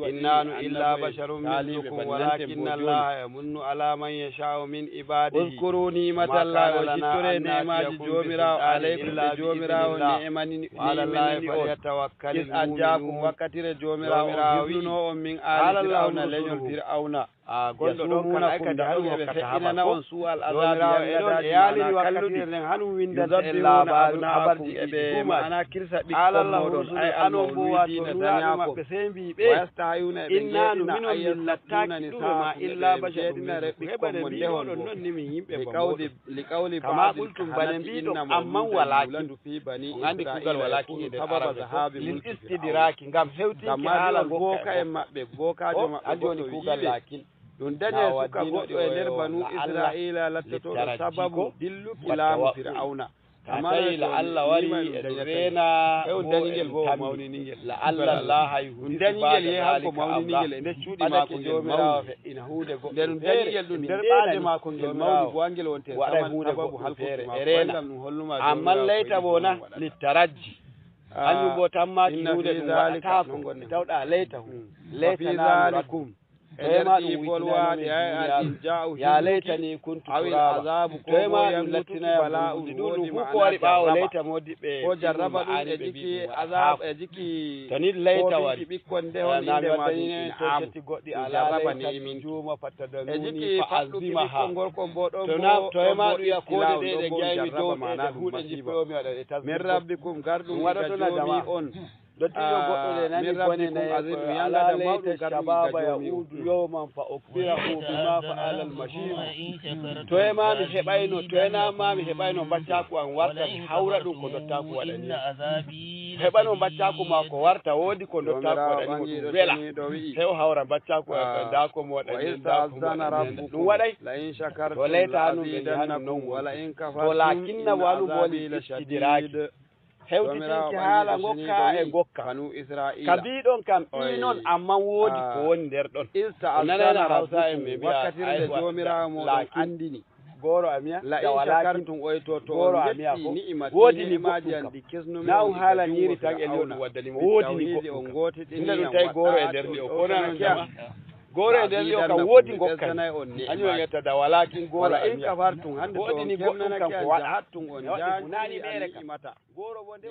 in nanu illa basharun mislukum walakinna Allaha yamunnu ala man yasha'u min ibadihi. Uzkuru ni'matallahi, o jittore ne'maaji Joomiraawo alaykum, ɗe Joomiraawo ne'emani on. Is anjaakum, wakkatire Joomiraawo on hisnuno on min aali Fir'awna, leñol Fir'awna. Yasumunakum, ndaɗum eɓe feƴƴinana on su'al azaabi, yalnadaaji, ma'ana kalluɗi. Yuzabbihuna abna'akum, eɓe ma'ana kirsa ɓikkon mooɗon, ay almawludiina, dañaaɓe. Wa yastahayuna, eɓe jeeɗina, ay yastabhuna nisa'akum, eɓe jeeɗina ɓikkon mon ndehon bo. Liqawli ba'di, kama qultum, bane mbiɗon, amman walakin. On andi kuugal walakin e nder Arabe ko lil istidraki, ngam hewtinki haala gokka en maɓɓe, gokaajo maɓɓe goɗɗo wi'i ɓe. Ɗum dañi e suka goɗɗo e nder banu Isra'iila lattotooɗo sababu dilluki laamu Fir'awna. Amma tawi la Allah wari e ɗum reena ko dañingel bo o mawnini ngel. La Allah Allah hay ɗum dañingel yehi hanko mawnini ngel e nder cuuɗi maako ngel mawni. Nde ɗum dañingel ɗum nder ɓaade maako ngel mawni bo angel wonte waɗa huunde sababu halkuki maako e reena. Amma layta bo na littarajji. Hanjum bo tammaaki huunde ɗum waɗataako. Tawɗa layta hu layta na. E nder ɗii bolwaaɗe, ay an in jaa'u, yaa laytanii kuntu turaaba. Toye maa ɗum lattinayam ɓulwude ɗum, ɗum fof ko waɗi ɓaawo layta moodiɓɓe. Ko jarraba ɗum e jiki azab, e jiki. To ni layta wari ɓikkon nde hon inde maajum in am. Goɗɗi alaa layta min juuma fattadamuni fa azimaha. Toye maa ɗum ya koode ɗe ɗe jeymi dow ɗe ɗe huuɗe jippoomi waɗa e tasbih. Min rabbikum, garɗum iga joomi on. Dottijo goɗɗo nde nani bone nayi ko alaa layta shababa ya udu yawman fa ukbirahu bima fa'ala al mashib. Toye maa mi heɓayno, toye naa maa mi heɓayno mbaccaaku an warta mi hawra ɗum ko ndottaaku waɗani. Heɓano mbaccaaku maako warta woodi ko ndottaaku waɗani mo ɗum wela. Sey o hawra mbaccaaku an ndaa ko mo waɗani en, ndaa ko mo waɗani en. Ɗum waɗay. To layta hanu ɓe nde hanu non woni. To laakinna wanu mbooli istidraaki. Hewtitinki haala ngokka e ngokka. Ka mbiiɗon kam ɗii non, ammaa woodi ko woni nder ɗon. Ko nanana Hawsa'en ɓe mbi'a wakkati nde Joomiraawo mooɗon anndini. Gooro a miya la in shakartum, oy to to on njetti ni'imati, woodi ni goɗɗum kam. Na on haalaniiri tan e li'o ɗum waddani mo, woodi ni goɗɗum kam. Inda ɗum tawi gooro e nder li'o ko nan on jama. Gooro e nder li'o kam woodi ngokka. Hanyum en ƴetta da walakin gooro a miya. Kafartum, hande to on kemnanake an jahattum on jaati ni'imata. Gooro bo nde